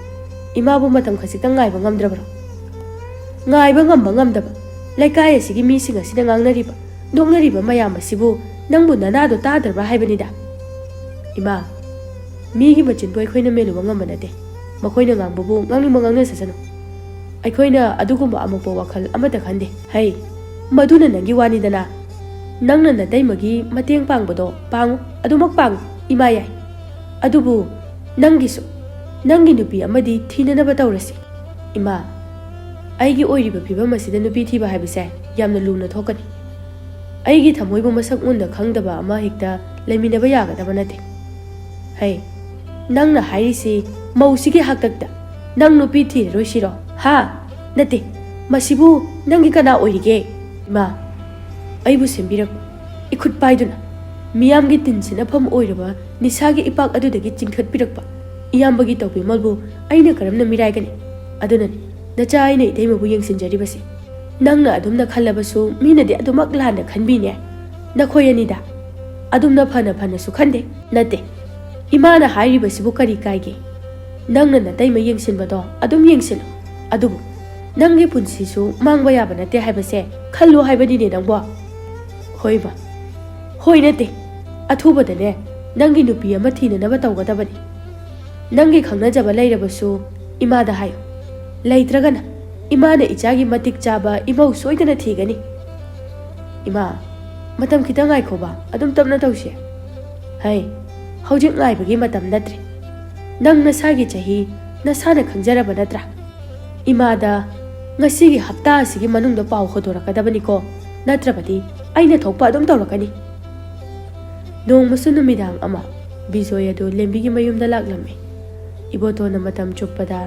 ꯏꯃꯥꯕꯨ ꯃꯇꯝ ꯈꯖꯤꯛꯇꯪ ꯉꯥꯏꯕ ꯉꯝꯗ꯭ꯔꯕ꯭ꯔꯣ? ꯉꯥꯏꯕ ꯉꯝꯕ ꯉꯝꯗꯕ, ꯂꯩꯀꯥꯏ ꯑꯁꯤꯒꯤ ꯃꯤꯁꯤꯡ ꯑꯁꯤꯅ ꯉꯥꯡꯅꯔꯤꯕ, ꯅꯣꯛꯅꯔꯤꯕ ꯃꯌꯥꯝ ꯑꯁꯤꯕꯨ ꯅꯪꯕꯨ ꯅꯅꯥꯗꯣ ꯇꯥꯗ꯭ꯔꯕ꯭ꯔꯥ ꯍꯥꯏꯕꯅꯤꯗ꯫ ꯏꯃꯥ, ꯃꯤꯒꯤ ꯃꯆꯤꯟꯕꯨ ꯑꯩꯈꯣꯏꯅ ꯃꯦꯜꯂꯨꯕ ꯉꯝꯕ ꯅꯠꯇꯦ꯫ ꯃꯈꯣꯏꯅ ꯉꯥꯡꯕꯕꯨ ꯉꯥꯡꯅꯤꯡꯕ ꯉꯥꯡꯅꯖꯁꯅꯨ꯫ ꯑꯩꯈꯣꯏꯅ ꯑꯗꯨꯒꯨꯝꯕ ꯑꯃꯣꯠꯄ ꯋꯥꯈꯜ ꯑꯃꯠꯇ ꯈꯟꯗꯦ꯫ ꯍꯩ, ꯃꯗꯨꯅ ꯅꯪꯒꯤ ꯋꯥꯅꯤꯗꯅ꯫ ꯅꯪꯅ ꯅꯇꯩꯃꯒꯤ ꯃꯇꯦꯡ ꯄꯥꯡꯕꯗꯣ ꯄꯥꯡꯉꯨ, ꯑꯗꯨꯃꯛ ꯄꯥꯡꯉꯨ, ꯏꯃꯥ ꯌꯥꯏ꯫ ꯑꯗꯨꯕꯨ ꯅꯪꯒꯤꯁꯨ, ꯅꯪꯒꯤ ꯅꯨꯄꯤ ꯑꯃꯗꯤ ꯊꯤꯅꯅꯕ ꯇꯧꯔꯁꯤ꯫ ꯏꯃꯥ, ꯑꯩꯒꯤ ꯑꯣꯏꯔꯤꯕ ꯐꯤꯕꯝ ꯑꯁꯤꯗ ꯅꯨꯄꯤ ꯊꯤꯕ ꯍꯥꯏꯕꯁꯦ ꯌꯥꯝꯅ ꯂꯨꯅ ꯊꯣꯛꯀꯅꯤ꯫ ꯑꯩꯒꯤ ꯊꯃꯣꯏꯕꯨ ꯃꯁꯛ ꯃꯨꯟꯅ ꯈꯪꯗꯕ ꯑꯃ ꯍꯦꯛꯇ ꯂꯩꯃꯤꯟꯅꯕ ꯌꯥꯒꯗꯕ ꯅꯠꯇꯦ꯫ ꯍꯩ, ꯅꯪꯅ ꯍꯥꯏꯔꯤꯁꯤ ꯃꯧꯁꯤꯒꯤ ꯍꯥꯛꯇꯛꯇ ꯅꯪ ꯅꯨꯄꯤ ꯊꯤꯔꯔꯣꯏꯁꯤꯔꯣ? ꯍꯥ? ꯅꯠꯇꯦ, ꯃꯁꯤꯕꯨ ꯅꯪꯒꯤ ꯀꯅꯥ ꯑꯣꯏꯔꯤꯒꯦ? ꯏꯃꯥ, ꯑꯩꯕꯨ ꯁꯦꯝꯕꯤꯔꯛꯄ, ꯏꯈꯨꯠ ꯄꯥꯏꯗꯨꯅ ꯃꯤꯌꯥꯝꯒꯤ ꯇꯤꯟꯁꯤꯅꯐꯝ ꯑꯣꯏꯔꯕ ꯅꯤꯁꯥꯒꯤ ꯏꯄꯥꯛ ꯑꯗꯨꯗꯒꯤ ꯆꯤꯡꯈꯠꯄꯤꯔꯛꯄ ꯏꯌꯥꯝꯕꯒꯤ ꯇꯧꯕꯤꯃꯜꯕꯨ ꯑꯩꯅ ꯀꯔꯝꯅ ꯃꯤꯔꯥꯏꯒꯅꯤ? ꯑꯗꯨꯅꯅꯤ ꯅꯆꯥ ꯑꯩꯅ ꯏꯇꯩꯃꯕꯨ ꯌꯦꯡꯁꯤꯟꯖꯔꯤꯕꯁꯦ꯫ ꯅꯪꯅ ꯑꯗꯨꯝꯅ ꯈꯜꯂꯕꯁꯨ ꯃꯤꯅꯗꯤ ꯑꯗꯨꯃꯛ ꯂꯥꯟꯅ ꯈꯟꯕꯤꯅꯦ꯫ ꯅꯈꯣꯏ ꯑꯅꯤꯗ ꯑꯗꯨꯝꯅ ꯐꯅ ꯐꯅꯁꯨ ꯈꯟꯗꯦ꯫ ꯅꯠꯇꯦ, ꯏꯃꯥꯅ ꯍꯥꯏꯔꯤꯕꯁꯤꯕꯨ ꯀꯔꯤ ꯀꯥꯏꯒꯦ? ꯅꯪꯅ ꯅꯇꯩꯃ ꯌꯦꯡꯁꯤꯟꯕꯗꯣ ꯑꯗꯨꯝ ꯌꯦꯡꯁꯤꯜꯂꯨ, ꯑꯗꯨꯕꯨ ꯅꯪꯒꯤ ꯄꯨꯟꯁꯤꯁꯨ ꯃꯥꯡꯕ ꯌꯥꯕ ꯅꯠꯇꯦ ꯍꯥꯏꯕꯁꯦ ꯈꯜꯂꯨ ꯍꯥꯏꯕꯅꯤꯅꯦ ꯅꯪꯕꯣ꯫ ꯍꯣꯏꯕ? ꯍꯣꯏ ꯅꯠꯇꯦ, ꯑꯊꯨꯕꯗꯅꯦ ꯅꯪꯒꯤ ꯅꯨꯄꯤ ꯑꯃ ꯊꯤꯅꯅꯕ ꯇꯧꯒꯗꯕꯅꯤ꯫ ꯅꯪꯒꯤ ꯈꯪꯅꯖꯕ ꯂꯩꯔꯕꯁꯨ ꯏꯃꯥꯗ ꯍꯥꯏꯌꯨ꯫ ꯂꯩꯇ꯭ꯔꯒꯅ ꯏꯃꯥꯅ ꯏꯆꯥꯒꯤ ꯃꯇꯤꯛ ꯆꯥꯕ ꯏꯃꯧ ꯁꯣꯏꯗꯅ ꯊꯤꯒꯅꯤ꯫ ꯏꯃꯥ, ꯃꯇꯝ ꯈꯤꯇꯪ ꯉꯥꯏꯈꯣꯕ, ꯑꯗꯨꯝ ꯇꯞꯅ ꯇꯧꯁꯦ꯫ ꯍꯩ, ꯍꯧꯖꯤꯛ ꯉꯥꯏꯕꯒꯤ ꯃꯇꯝ ꯅꯠꯇ꯭ꯔꯦ꯫ ꯅꯪ ꯅꯁꯥꯒꯤ ꯆꯍꯤ ꯅꯁꯥꯅ ꯈꯪꯖꯔꯕ ꯅꯠꯇ꯭ꯔꯥ? ꯏꯃꯥꯗ ꯉꯁꯤꯒꯤ ꯍꯞꯇꯥ ꯑꯁꯤꯒꯤ ꯃꯅꯨꯡꯗ ꯄꯥꯎ ꯍꯧꯗꯣꯔꯛꯀꯗꯕꯅꯤꯀꯣ, ꯅꯠꯇ꯭ꯔꯕꯗꯤ ꯑꯩꯅ ꯊꯣꯛꯄ ꯑꯗꯨꯝ ꯇꯧꯔꯛꯀꯅꯤ꯫ ꯅꯣꯡꯃꯁꯨ ꯅꯨꯃꯤꯗꯥꯡ ꯑꯃ ꯕꯤꯖꯣꯏ ꯑꯗꯨ ꯂꯦꯝꯕꯤꯒꯤ ꯃꯌꯨꯝꯗ ꯂꯥꯛꯂꯝꯃꯤ꯫ ꯏꯕꯣꯇꯣꯟꯅ ꯃꯇꯝ ꯆꯨꯞꯄꯗ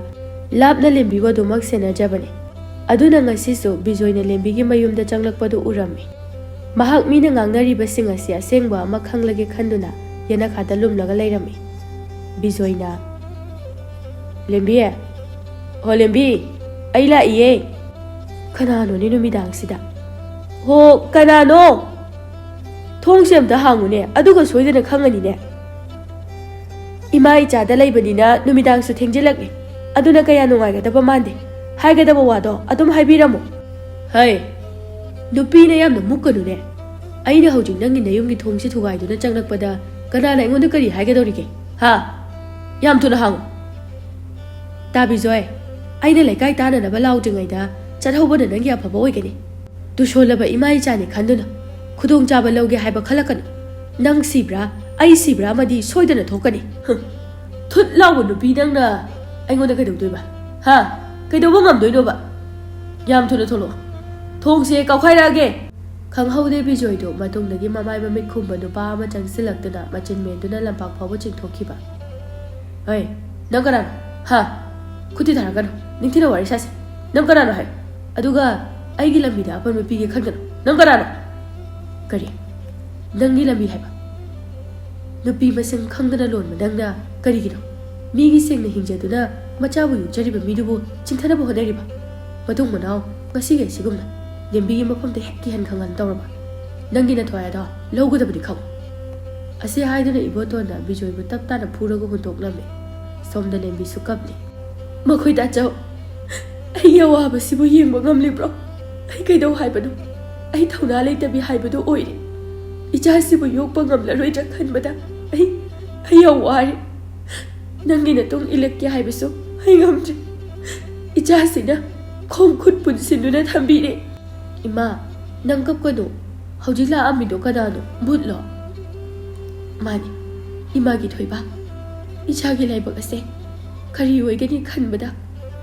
ꯂꯥꯞꯅ ꯂꯦꯝꯕꯤꯕꯨ ꯑꯗꯨꯃꯛ ꯁꯦꯟꯅꯖꯕꯅꯤ꯫ ꯑꯗꯨꯅ ꯉꯁꯤꯁꯨ ꯕꯤꯖꯣꯏꯅ ꯂꯦꯝꯕꯤꯒꯤ ꯃꯌꯨꯝꯗ ꯆꯪꯂꯛꯄꯗꯨ ꯎꯔꯝꯃꯤ꯫ ꯃꯍꯥꯛ ꯃꯤꯅ ꯉꯥꯡꯅꯔꯤꯕꯁꯤꯡ ꯑꯁꯤ ꯑꯁꯦꯡꯕ ꯑꯃ ꯈꯪꯂꯒꯦ ꯈꯟꯗꯨꯅ ꯌꯦꯅꯈꯥꯗ ꯂꯨꯝꯂꯒ ꯂꯩꯔꯝꯃꯤ꯫ ꯕꯤꯖꯣꯏꯅ, "ꯂꯦꯝꯕꯤ, ꯍꯣ ꯂꯦꯝꯕꯤ!" ꯑꯩ ꯂꯥꯛꯏꯌꯦ꯫ ꯀꯅꯥꯅꯣꯅꯦ ꯅꯨꯃꯤꯗꯥꯡꯁꯤꯗ? ꯍꯣ, ꯀꯅꯥꯅꯣ? ꯊꯣꯡꯁꯦ ꯑꯝꯇ ꯍꯥꯡꯉꯨꯅꯦ, ꯑꯗꯨꯒ ꯁꯣꯏꯗꯅ ꯈꯪꯉꯅꯤꯅꯦ꯫ ꯏꯃꯥ ꯏꯆꯥꯗ ꯂꯩꯕꯅꯤꯅ ꯅꯨꯃꯤꯗꯥꯡꯁꯨ ꯊꯦꯡꯖꯤꯜꯂꯛꯂꯦ꯫ ꯑꯗꯨꯅ ꯀꯌꯥ ꯅꯨꯡꯉꯥꯏꯒꯗꯕ ꯃꯥꯟꯗꯦ꯫ ꯍꯥꯏꯒꯗꯕ ꯋꯥꯗꯣ ꯑꯗꯨꯝ ꯍꯥꯏꯕꯤꯔꯝꯃꯣ꯫ ꯍꯩ, ꯅꯨꯄꯤꯅ ꯌꯥꯝꯅ ꯃꯨꯛꯀꯅꯨꯅꯦ꯫ ꯑꯩꯅ ꯍꯧꯖꯤꯛ ꯅꯪꯒꯤ ꯅꯌꯨꯝꯒꯤ ꯊꯣꯡꯁꯤ ꯊꯨꯒꯥꯏꯗꯨꯅ ꯆꯪꯂꯛꯄꯗ ꯀꯅꯥꯅ ꯑꯩꯉꯣꯟꯗ ꯀꯔꯤ ꯍꯥꯏꯒꯗꯧꯔꯤꯒꯦ? ꯍꯥ? ꯌꯥꯝ ꯊꯨꯅ ꯍꯥꯡꯉꯨ꯫ ꯇꯥꯕꯤꯖꯣꯏ, ꯑꯩꯅ ꯂꯩꯀꯥꯏ ꯇꯥꯅꯅꯕ ꯂꯥꯎꯗ꯭ꯔꯤꯉꯩꯗ ꯆꯠꯍꯧꯕꯅ ꯅꯪꯒꯤ ꯑꯐꯕ ꯑꯣꯏꯒꯅꯤ꯫ ꯇꯨꯁꯣꯜꯂꯕ ꯏꯃꯥ ꯏꯆꯥꯅꯤ ꯈꯟꯗꯨꯅ ꯈꯨꯗꯣꯡꯆꯥꯕ ꯂꯧꯒꯦ ꯍꯥꯏꯕ ꯈꯜꯂꯛꯀꯅꯨ꯫ ꯅꯪ ꯁꯤꯕ꯭ꯔꯥ, ꯑꯩ ꯁꯤꯕ꯭ꯔꯥ ꯑꯃꯗꯤ ꯁꯣꯏꯗꯅ ꯊꯣꯛꯀꯅꯤ꯫ ꯍꯨꯝ꯫ ꯊꯨꯠ ꯂꯥꯎꯕ ꯅꯨꯄꯤ ꯅꯪꯅ ꯑꯩꯉꯣꯟꯗ ꯀꯩꯗꯧꯗꯣꯏꯕ? ꯍꯥ? ꯀꯩꯗꯧꯕ ꯉꯝꯗꯣꯏꯅꯣꯕ? ꯌꯥꯝ ꯊꯨꯅ ꯊꯣꯛꯂꯛꯑꯣ꯫ ꯊꯣꯡꯁꯦ ꯀꯥꯎꯈꯥꯏꯔꯛꯑꯒꯦ꯫ ꯈꯪꯍꯧꯗꯦ ꯕꯤꯖꯣꯏꯗꯨ ꯃꯇꯨꯡꯗꯒꯤ ꯃꯃꯥꯏ ꯃꯃꯤꯠ ꯈꯨꯝꯕ ꯅꯨꯄꯥ ꯑꯃ ꯆꯪꯁꯤꯜꯂꯛꯇꯨꯅ ꯃꯆꯤꯟ ꯃꯦꯟꯗꯨꯅ ꯂꯝꯄꯥꯛ ꯐꯥꯎꯕ ꯆꯤꯡꯊꯣꯛꯈꯤꯕ꯫ ꯍꯩ, ꯅꯪ ꯀꯅꯥꯅꯣ? ꯍꯥ? ꯈꯨꯠꯇꯤ ꯊꯥꯔꯛꯀꯅꯨ꯫ ꯅꯤꯡꯊꯤꯅ ꯋꯥꯔꯤ ꯁꯥꯁꯦ꯫ ꯅꯪ ꯀꯅꯥꯅꯣ ꯍꯥꯏ? ꯑꯗꯨꯒ ꯑꯩꯒꯤ ꯂꯝꯕꯤꯗ ꯑꯄꯟꯕ ꯄꯤꯒꯦ ꯈꯟꯒꯅꯨ꯫ ꯅꯪ ꯀꯅꯥꯅꯣ? ꯀꯔꯤ? ꯅꯪꯒꯤ ꯂꯝꯕꯤ ꯍꯥꯏꯕ? ꯅꯨꯄꯤ ꯃꯁꯤꯡ ꯈꯪꯗꯅ ꯂꯣꯟꯕ ꯅꯪꯅ ꯀꯔꯤꯒꯤꯅꯣ? ꯃꯤꯒꯤ ꯁꯦꯡꯅ ꯍꯤꯡꯖꯗꯨꯅ ꯃꯆꯥꯕꯨ ꯌꯣꯛꯆꯔꯤꯕ ꯃꯤꯗꯨꯕꯨ ꯆꯤꯡꯊꯅꯕ ꯍꯣꯠꯅꯔꯤꯕ? ꯃꯇꯨꯡ ꯃꯅꯥꯎ ꯉꯁꯤꯒꯤ ꯑꯁꯤꯒꯨꯝꯅ ꯂꯦꯝꯕꯤꯒꯤ ꯃꯐꯝꯗ ꯍꯦꯛ ꯀꯤꯍꯟ ꯈꯪꯍꯟ ꯇꯧꯔꯕ? ꯅꯪꯒꯤ ꯅꯊ꯭ꯋꯥꯏ ꯑꯗꯣ ꯂꯧꯒꯗꯕꯅꯤ ꯈꯪꯉꯨ꯫ ꯑꯁꯤ ꯍꯥꯏꯗꯨꯅ ꯏꯕꯣꯇꯣꯟꯅ ꯕꯤꯖꯣꯏꯕꯨ ꯇꯞ ꯇꯥꯅ ꯐꯨꯔꯒ ꯍꯨꯟꯗꯣꯛꯂꯝꯃꯤ꯫ ꯁꯣꯝꯗ ꯂꯦꯝꯕꯤꯁꯨ ꯀꯞꯂꯤ꯫ ꯃꯈꯣꯏ ꯇꯥꯆꯧ, ꯑꯩꯒꯤ ꯑꯋꯥꯕꯁꯤꯕꯨ ꯌꯦꯡꯕ ꯉꯝꯂꯤꯕ꯭ꯔꯣ? ꯑꯩ ꯀꯩꯗꯧ ꯍꯥꯏꯕꯅꯣ? ꯑꯩ ꯊꯧꯅꯥ ꯂꯩꯇꯕꯤ ꯍꯥꯏꯕꯗꯨ ꯑꯣꯏꯔꯦ꯫ ꯏꯆꯥꯁꯤꯕꯨ ꯌꯣꯛꯄ ꯉꯝꯂꯔꯣꯏꯗ꯭ꯔꯥ ꯈꯟꯕꯗ ꯑꯩ, ꯑꯩ ꯌꯥꯝ ꯋꯥꯔꯦ꯫ ꯅꯪꯒꯤ ꯅꯇꯨꯡ ꯏꯜꯂꯛꯀꯦ ꯍꯥꯏꯕꯁꯨ ꯑꯩ ꯉꯝꯗ꯭ꯔꯦ꯫ ꯏꯆꯥꯁꯤꯅ ꯈꯣꯡ ꯈꯨꯠ ꯄꯨꯟꯁꯤꯟꯗꯨꯅ ꯊꯝꯕꯤꯔꯦ꯫ ꯏꯃꯥ, ꯅꯪ ꯀꯞꯀꯅꯨ꯫ ꯍꯧꯖꯤꯛ ꯂꯥꯛꯑꯝꯃꯤꯗꯣ ꯀꯅꯥꯅꯣ? ꯚꯨꯠꯂꯣ? ꯃꯥꯅꯤ, ꯏꯃꯥꯒꯤ ꯊꯣꯏꯕ꯫ ꯏꯆꯥꯒꯤ ꯂꯥꯏꯕꯛ ꯑꯁꯦ ꯀꯔꯤ ꯑꯣꯏꯒꯅꯤ ꯈꯟꯕꯗ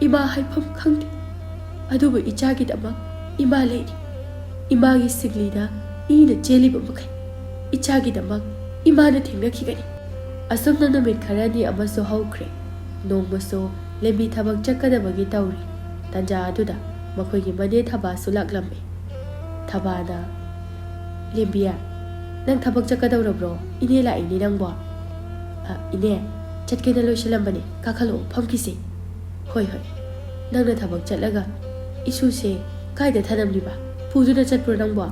ꯏꯃꯥ ꯍꯥꯏꯐꯝ ꯈꯪꯗꯦ꯫ ꯑꯗꯨꯕꯨ ꯏꯆꯥꯒꯤꯗꯃꯛ ꯏꯃꯥ ꯂꯩꯔꯤ꯫ ꯏꯃꯥꯒꯤ ꯁꯤꯡꯂꯤꯗ ꯏꯅ ꯆꯦꯜꯂꯤꯕ ꯃꯈꯩ ꯏꯆꯥꯒꯤꯗꯃꯛ ꯏꯃꯥꯅ ꯊꯦꯡꯅꯈꯤꯒꯅꯤ꯫ ꯑꯁꯨꯝꯅ ꯅꯨꯃꯤꯠ ꯈꯔꯅꯤ ꯑꯃꯁꯨ ꯍꯧꯈ꯭ꯔꯦ꯫ ꯅꯣꯡꯃꯁꯨ ꯂꯦꯝꯕꯤ ꯊꯕꯛ ꯆꯠꯀꯗꯕꯒꯤ ꯇꯧꯔꯤ꯫ ꯇꯟꯖꯥ ꯑꯗꯨꯗ ꯃꯈꯣꯏꯒꯤ ꯃꯅꯦ ꯊꯕꯥꯁꯨ ꯂꯥꯛꯂꯝꯃꯤ꯫ ꯊꯕꯥꯅ, "ꯂꯦꯝꯕꯤ, ꯅꯪ ꯊꯕꯛ ꯆꯠꯀꯗꯧꯔꯕ꯭ꯔꯣ? ꯏꯅꯦ ꯂꯥꯛꯏꯅꯦ ꯅꯪꯕꯣ꯫" "ꯑ, ꯏꯅꯦ, ꯆꯠꯀꯦꯅ ꯂꯣꯏꯁꯤꯜꯂꯝꯕꯅꯦ꯫ ꯀꯥꯈꯠꯂꯛꯑꯣ, ꯐꯝꯈꯤꯁꯦ꯫" "ꯍꯣꯏ, ꯍꯣꯏ꯫" "ꯅꯪꯅ ꯊꯕꯛ ꯆꯠꯂꯒ ꯏꯁꯨꯁꯦ ꯀꯥꯏꯗ ꯊꯅꯝꯂꯤꯕ? ꯄꯨꯗꯨꯅ ꯆꯠꯄ꯭ꯔꯣ ꯅꯪꯕꯣ?"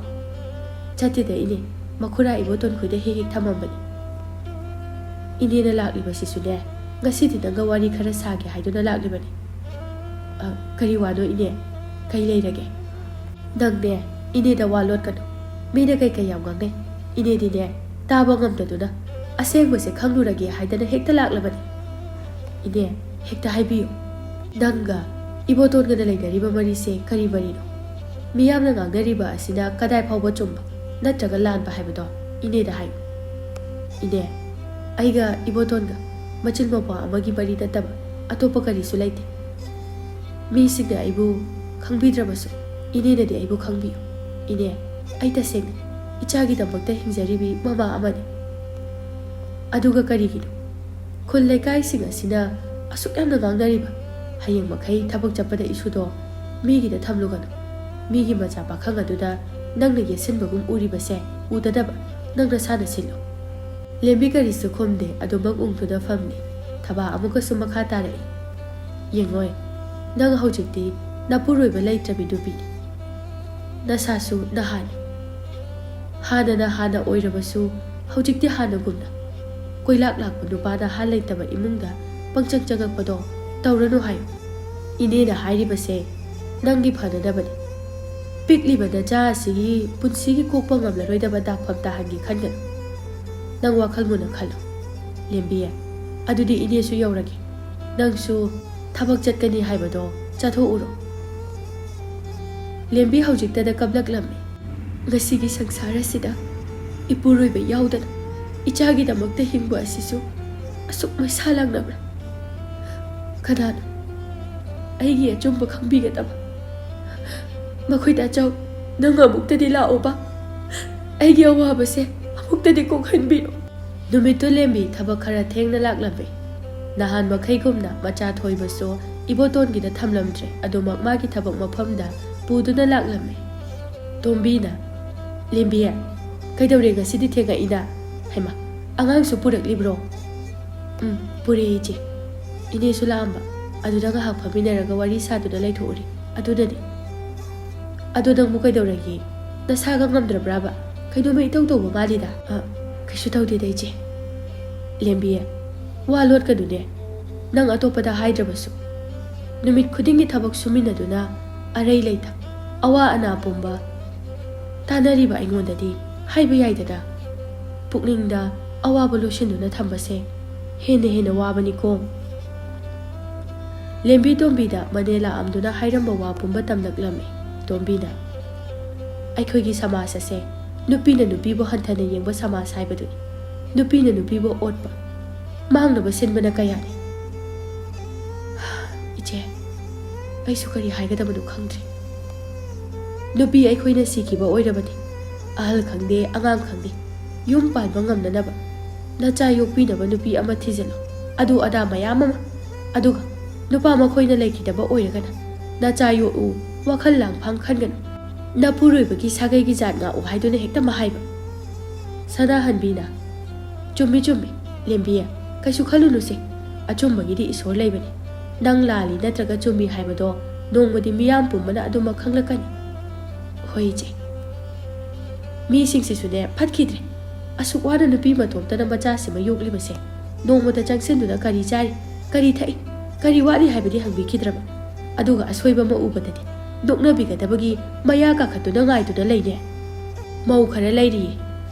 "ꯆꯠꯇꯦꯗ ꯏꯅꯦ, ꯃꯈꯨꯔꯥ ꯏꯕꯣꯇꯣꯟ ꯈꯣꯏꯗ ꯍꯦꯛ ꯍꯦꯛ ꯊꯝꯃꯝꯕꯅꯤ꯫" "ꯏꯅꯦꯅ ꯂꯥꯛꯂꯤꯕꯁꯤꯁꯨꯅꯦ, ꯉꯁꯤꯗꯤ ꯅꯪꯒ ꯋꯥꯔꯤ ꯈꯔ ꯁꯥꯒꯦ ꯍꯥꯏꯗꯨꯅ ꯂꯥꯛꯂꯤꯕꯅꯤ꯫" "ꯑ, ꯀꯔꯤ ꯋꯥꯅꯣ ꯏꯅꯦ? ꯀꯩ ꯂꯩꯔꯒꯦ?" "ꯅꯪꯅꯦ, ꯏꯅꯦꯗ ꯋꯥ ꯂꯣꯠꯀꯅꯨ꯫ ꯃꯤꯅ ꯀꯩꯀꯩ ꯌꯥꯝ ꯉꯥꯡꯅꯩ꯫ ꯏꯅꯦꯗꯤꯅꯦ, ꯇꯥꯕ ꯉꯝꯗꯗꯨꯅ ꯑꯁꯦꯡꯕꯁꯦ ꯈꯪꯂꯨꯔꯒꯦ ꯍꯥꯏꯗꯅ ꯍꯦꯛꯇ ꯂꯥꯛꯂꯕꯅꯤ꯫" "ꯏꯅꯦ, ꯍꯦꯛꯇ ꯍꯥꯏꯕꯤꯌꯨ꯫" "ꯅꯪꯒ ꯏꯕꯣꯇꯣꯟꯒꯅ ꯂꯩꯅꯔꯤꯕ ꯃꯔꯤꯁꯦ ꯀꯔꯤ ꯃꯔꯤꯅꯣ? ꯃꯤꯌꯥꯝꯅ ꯉꯥꯡꯅꯔꯤꯕ ꯑꯁꯤꯅ ꯀꯗꯥꯏ ꯐꯥꯎꯕ ꯆꯨꯝꯕ ꯅꯠꯇ꯭ꯔꯒ ꯂꯥꯟꯕ ꯍꯥꯏꯕꯗꯣ ꯏꯅꯦꯗ ꯍꯥꯏꯌꯨ꯫" "ꯏꯅꯦ, ꯑꯩꯒ ꯏꯕꯣꯇꯣꯟꯒ ꯃꯆꯤꯟ ꯃꯧꯄ꯭ꯋꯥ ꯑꯃꯒꯤ ꯃꯔꯤ ꯅꯠꯇꯕ ꯑꯇꯣꯞꯄ ꯀꯔꯤꯁꯨ ꯂꯩꯇꯦ꯫ ꯃꯤꯁꯤꯡꯅ ꯑꯩꯕꯨ ꯈꯪꯕꯤꯗ꯭ꯔꯕꯁꯨ ꯏꯅꯦꯅꯗꯤ ꯑꯩꯕꯨ ꯈꯪꯕꯤꯌꯨ꯫ ꯏꯅꯦ, ꯑꯩ ꯇꯁꯦꯡꯅ ꯏꯆꯥꯒꯤꯗꯃꯛꯇ ꯍꯤꯡꯖꯔꯤꯕꯤ ꯃꯃꯥ ꯑꯃꯅꯤ꯫ ꯑꯗꯨꯒ ꯀꯔꯤꯒꯤꯅꯣ ꯈꯨꯜ ꯂꯩꯀꯥꯏꯁꯤꯡ ꯑꯁꯤꯅ ꯑꯁꯨꯛ ꯌꯥꯝꯅ ꯉꯥꯡꯅꯔꯤꯕ? ꯍꯌꯦꯡ ꯃꯈꯩ ꯊꯕꯛ ꯆꯠꯄꯗ ꯏꯁꯨꯗꯣ ꯃꯤꯒꯤꯗ ꯊꯝꯂꯨꯒꯅꯨ꯫ ꯃꯤꯒꯤ ꯃꯆꯥ ꯄꯥꯈꯪ ꯑꯗꯨꯗ ꯅꯪꯅ ꯌꯦꯠꯁꯤꯟꯕꯒꯨꯝ ꯎꯔꯤꯕꯁꯦ ꯎꯗꯅꯕ ꯅꯪ ꯅꯁꯥꯅ ꯁꯤꯜꯂꯨ꯫" ꯂꯦꯝꯕꯤ ꯀꯔꯤꯁꯨ ꯈꯨꯝꯗꯦ, ꯑꯗꯨꯃꯛ ꯎꯪꯗꯨꯅ ꯐꯝꯂꯤ꯫ ꯊꯕꯥ ꯑꯃꯨꯛꯀꯁꯨ ꯃꯈꯥ ꯇꯥꯔꯛꯏ꯫ "ꯌꯦꯡꯉꯣꯏ, ꯅꯪ ꯍꯧꯖꯤꯛꯇꯤ ꯅꯄꯨꯔꯣꯏꯕ ꯂꯩꯇ꯭ꯔꯕꯤ ꯅꯨꯄꯤꯅꯤ꯫ ꯅꯁꯥꯁꯨ ꯅꯍꯥꯅꯤ꯫ ꯍꯥꯟꯅꯅ ꯍꯥꯟꯅ ꯑꯣꯏꯔꯕꯁꯨ ꯍꯧꯖꯤꯛꯇꯤ ꯍꯥꯟꯅꯒꯨꯝꯅ ꯀꯣꯏꯂꯥꯛ ꯂꯥꯛꯄ ꯅꯨꯄꯥ ꯅꯍꯥ ꯂꯩꯇꯕ ꯏꯃꯨꯡꯗ ꯄꯪꯆꯪ ꯆꯪꯉꯛꯄꯗꯣ ꯇꯧꯔꯅꯨ ꯍꯥꯏꯌꯨ꯫ ꯏꯅꯦꯅ ꯍꯥꯏꯔꯤꯕꯁꯦ ꯅꯪꯒꯤ ꯐꯅꯅꯕꯅꯤ꯫ ꯄꯤꯛꯂꯤꯕ ꯅꯆꯥ ꯑꯁꯤꯒꯤ ꯄꯨꯟꯁꯤꯒꯤ ꯀꯣꯛꯄ ꯉꯝꯂꯔꯣꯏꯗꯕ ꯗꯥꯛꯐꯝ ꯇꯥꯍꯟꯒꯦ ꯈꯟꯒꯅꯨ꯫ ꯅꯪ ꯋꯥꯈꯜ ꯃꯨꯟꯅ ꯈꯜꯂꯨ꯫" "ꯂꯦꯝꯕꯤ, ꯑꯗꯨꯗꯤ ꯏꯅꯦꯁꯨ ꯌꯧꯔꯒꯦ꯫ ꯅꯪꯁꯨ ꯊꯕꯛ ꯆꯠꯀꯅꯤ ꯍꯥꯏꯕꯗꯣ ꯆꯠꯊꯣꯛꯎꯔꯣ꯫" ꯂꯦꯝꯕꯤ ꯍꯧꯖꯤꯛꯇꯗ ꯀꯞꯂꯛꯂꯝꯃꯤ꯫ "ꯉꯁꯤꯒꯤ ꯁꯪꯁꯥꯔ ꯑꯁꯤꯗ ꯏꯄꯨꯔꯣꯏꯕ ꯌꯥꯎꯗꯅ ꯏꯆꯥꯒꯤꯗꯃꯛꯇ ꯍꯤꯡꯕ ꯑꯁꯤꯁꯨ ꯑꯁꯨꯛ ꯃꯩꯁꯥ ꯂꯥꯡꯅꯕ꯭ꯔꯥ? ꯀꯅꯥꯅꯣ ꯑꯩꯒꯤ ꯑꯆꯨꯝꯕ ꯈꯪꯕꯤꯒꯗꯕ? ꯃꯈꯣꯏ ꯇꯥꯆꯧ, ꯅꯪ ꯑꯃꯨꯛꯇꯗꯤ ꯂꯥꯛꯑꯣꯕ꯫ ꯑꯩꯒꯤ ꯑꯋꯥꯕꯁꯦ ꯑꯃꯨꯛꯇꯗꯤ ꯀꯣꯛꯍꯟꯕꯤꯔꯣ꯫" ꯅꯨꯃꯤꯠꯇꯨ ꯂꯦꯝꯕꯤ ꯊꯕꯛ ꯈꯔ ꯊꯦꯡꯅ ꯂꯥꯛꯂꯝꯃꯤ꯫ ꯅꯍꯥꯟ ꯃꯈꯩꯒꯨꯝꯅ ꯃꯆꯥ ꯊꯣꯏꯕꯁꯨ ꯏꯕꯣꯇꯣꯟꯒꯤꯗ ꯊꯝꯂꯝꯗ꯭ꯔꯦ, ꯑꯗꯨꯃꯛ ꯃꯥꯒꯤ ꯊꯕꯛ ꯃꯐꯝꯗ ꯄꯨꯗꯨꯅ ꯂꯥꯛꯂꯝꯃꯤ꯫ ꯇꯣꯝꯕꯤꯅ, "ꯂꯦꯝꯕꯤ, ꯀꯩꯗꯧꯔꯦ ꯉꯁꯤꯗꯤ ꯊꯦꯡꯉꯛꯏꯅ? ꯍꯩꯃꯥ, ꯑꯉꯥꯡꯁꯨ ꯄꯨꯔꯛꯂꯤꯕ꯭ꯔꯣ?" "ꯎꯝ, ꯄꯨꯔꯛꯑꯦ ꯏꯆꯦ꯫ ꯏꯅꯦꯁꯨ ꯂꯥꯛꯑꯝꯕ꯫ ꯑꯗꯨꯗ ꯉꯥꯏꯍꯥꯛ ꯐꯝꯃꯤꯟꯅꯔꯒ ꯋꯥꯔꯤ ꯁꯥꯗꯨꯅ ꯂꯩꯊꯣꯛꯎꯔꯦ꯫ ꯑꯗꯨꯅꯅꯦ꯫ ꯑꯗꯣ ꯅꯪꯕꯨ ꯀꯩꯗꯧꯔꯒꯦ? ꯅꯁꯥꯒ ꯉꯝꯗ꯭ꯔꯕ꯭ꯔꯥꯕ? ꯀꯩꯅꯣꯝꯃ ꯏꯇꯧ ꯇꯧꯕ ꯃꯥꯜꯂꯤꯗ꯫ ꯑ, ꯀꯩꯁꯨ ꯇꯧꯗꯦꯗ, ꯏꯆꯦ꯫ ꯂꯦꯝꯕꯤ, ꯋꯥ ꯂꯣꯠꯀꯅꯨꯅꯦ꯫ ꯅꯪ ꯑꯇꯣꯞꯄꯗ ꯍꯥꯏꯗ꯭ꯔꯕꯁꯨ, ꯅꯨꯃꯤꯠ ꯈꯨꯗꯤꯡꯒꯤ ꯊꯕꯛ ꯁꯨꯃꯤꯟꯅꯗꯨꯅ ꯑꯔꯩ ꯂꯩꯇ, ꯑꯋꯥ ꯑꯅꯥ ꯄꯨꯝꯕ ꯇꯥꯟꯅꯔꯤꯕ ꯑꯩꯉꯣꯟꯗꯗꯤ ꯍꯥꯏꯕ ꯌꯥꯏꯗꯅ꯫ ꯄꯨꯛꯅꯤꯡꯗ ꯑꯋꯥꯕ ꯂꯣꯠꯁꯤꯟꯗꯨꯅ ꯊꯝꯕꯁꯦ ꯍꯦꯟꯅ ꯍꯦꯟꯅ ꯋꯥꯕꯅꯤꯀꯣ꯫ ꯂꯦꯝꯕꯤ ꯇꯣꯝꯕꯤꯗ ꯃꯅꯦ ꯂꯥꯛꯑꯝꯗꯨꯅ ꯍꯥꯏꯔꯝꯕ ꯋꯥ ꯄꯨꯝꯕ ꯇꯝꯂꯛꯂꯝꯃꯤ꯫ ꯇꯣꯝꯕꯤꯅ, "ꯑꯩꯈꯣꯏꯒꯤ ꯁꯃꯥꯖ ꯑꯁꯦ ꯅꯨꯄꯤꯅ ꯅꯨꯄꯤꯕꯨ ꯍꯟꯊꯅ ꯌꯦꯡꯕ ꯁꯃꯥꯖ ꯍꯥꯏꯕꯗꯨꯅꯤ꯫ ꯅꯨꯄꯤꯅ ꯅꯨꯄꯤꯕꯨ ꯑꯣꯠꯄ, ꯃꯥꯡꯅꯕ ꯁꯤꯟꯕꯅ ꯀꯌꯥꯅꯤ꯫" ꯏꯆꯦ, ꯑꯩꯁꯨ ꯀꯔꯤ ꯍꯥꯏꯒꯗꯕꯅꯣ ꯈꯪꯗ꯭ꯔꯦ꯫ ꯅꯨꯄꯤ ꯑꯩꯈꯣꯏꯅ ꯁꯤꯈꯤꯕ ꯑꯣꯏꯔꯕꯗꯤ, ꯑꯍꯜ ꯈꯪꯗꯦ, ꯑꯉꯥꯡ ꯈꯪꯗꯦ, ꯌꯨꯝ ꯄꯥꯟꯕ ꯉꯝꯅꯅꯕ ꯅꯆꯥ ꯌꯣꯛꯄꯤꯅꯕ ꯅꯨꯄꯤ ꯑꯃ ꯊꯤꯖꯤꯜꯂꯣ꯫ ꯑꯗꯨ ꯑꯗꯥ ꯃꯌꯥꯝ ꯑꯃ꯫ ꯑꯗꯨꯒ ꯅꯨꯄꯥ ꯃꯈꯣꯏꯅ ꯂꯩꯈꯤꯗꯕ ꯑꯣꯏꯔꯒꯅ ꯅꯆꯥ ꯌꯣꯛꯎ, ꯋꯥꯈꯜ ꯂꯥꯡꯐꯥꯡ ꯈꯟꯒꯅꯨ꯫ ꯅꯄꯨꯔꯣꯏꯕꯒꯤ ꯁꯥꯒꯩꯒꯤ ꯖꯥꯠ ꯉꯥꯛꯎ ꯍꯥꯏꯗꯨꯅ ꯍꯦꯛꯇ ꯃꯍꯥꯏꯕ꯫ ꯁꯅꯥꯍꯟꯕꯤꯅ, "ꯆꯨꯝꯃꯤ, ꯆꯨꯝꯃꯤ, ꯂꯦꯝꯕꯤ, ꯀꯩꯁꯨ ꯈꯜꯂꯨꯅꯨꯁꯦ꯫ ꯑꯆꯨꯝꯕꯒꯤꯗꯤ ꯏꯁꯣꯔ ꯂꯩꯕꯅꯤ꯫ ꯅꯪ ꯂꯥꯜꯂꯤ ꯅꯠꯇ꯭ꯔꯒ ꯆꯨꯝꯃꯤ ꯍꯥꯏꯕꯗꯣ ꯅꯣꯡꯃꯗꯤ ꯃꯤꯌꯥꯝ ꯄꯨꯝꯕꯅ ꯑꯗꯨꯃꯛ ꯈꯪꯂꯛꯀꯅꯤ꯫" "ꯍꯣꯏ, ꯏꯆꯦ꯫ ꯃꯤꯁꯤꯡꯁꯤꯁꯨꯅꯦ, ꯐꯠꯈꯤꯗ꯭ꯔꯦ꯫ ꯑꯁꯨꯛ ꯋꯥꯅ ꯅꯨꯄꯤ ꯃꯇꯣꯝꯇꯅ ꯃꯆꯥꯁꯤꯃ ꯌꯣꯛꯂꯤꯕꯁꯦ, ꯅꯣꯡꯃꯗ ꯆꯪꯁꯤꯟꯗꯨꯅ ꯀꯔꯤ ꯆꯥꯔꯤ, ꯀꯔꯤ ꯊꯛꯏ, ꯀꯔꯤ ꯋꯥꯠꯂꯤ ꯍꯥꯏꯕꯗꯤ ꯍꯪꯕꯤꯈꯤꯗ꯭ꯔꯕ? ꯑꯗꯨꯒ ꯑꯁꯣꯏꯕ ꯑꯃ ꯎꯕꯗꯗꯤ ꯅꯣꯛꯅꯕꯤꯒꯗꯕꯒꯤ ꯃꯌꯥ ꯀꯥꯈꯠꯇꯨꯅ ꯉꯥꯏꯗꯨꯅ ꯂꯩꯅꯦ꯫ ꯃꯧ ꯈꯔ ꯂꯩꯔꯤꯌꯦ,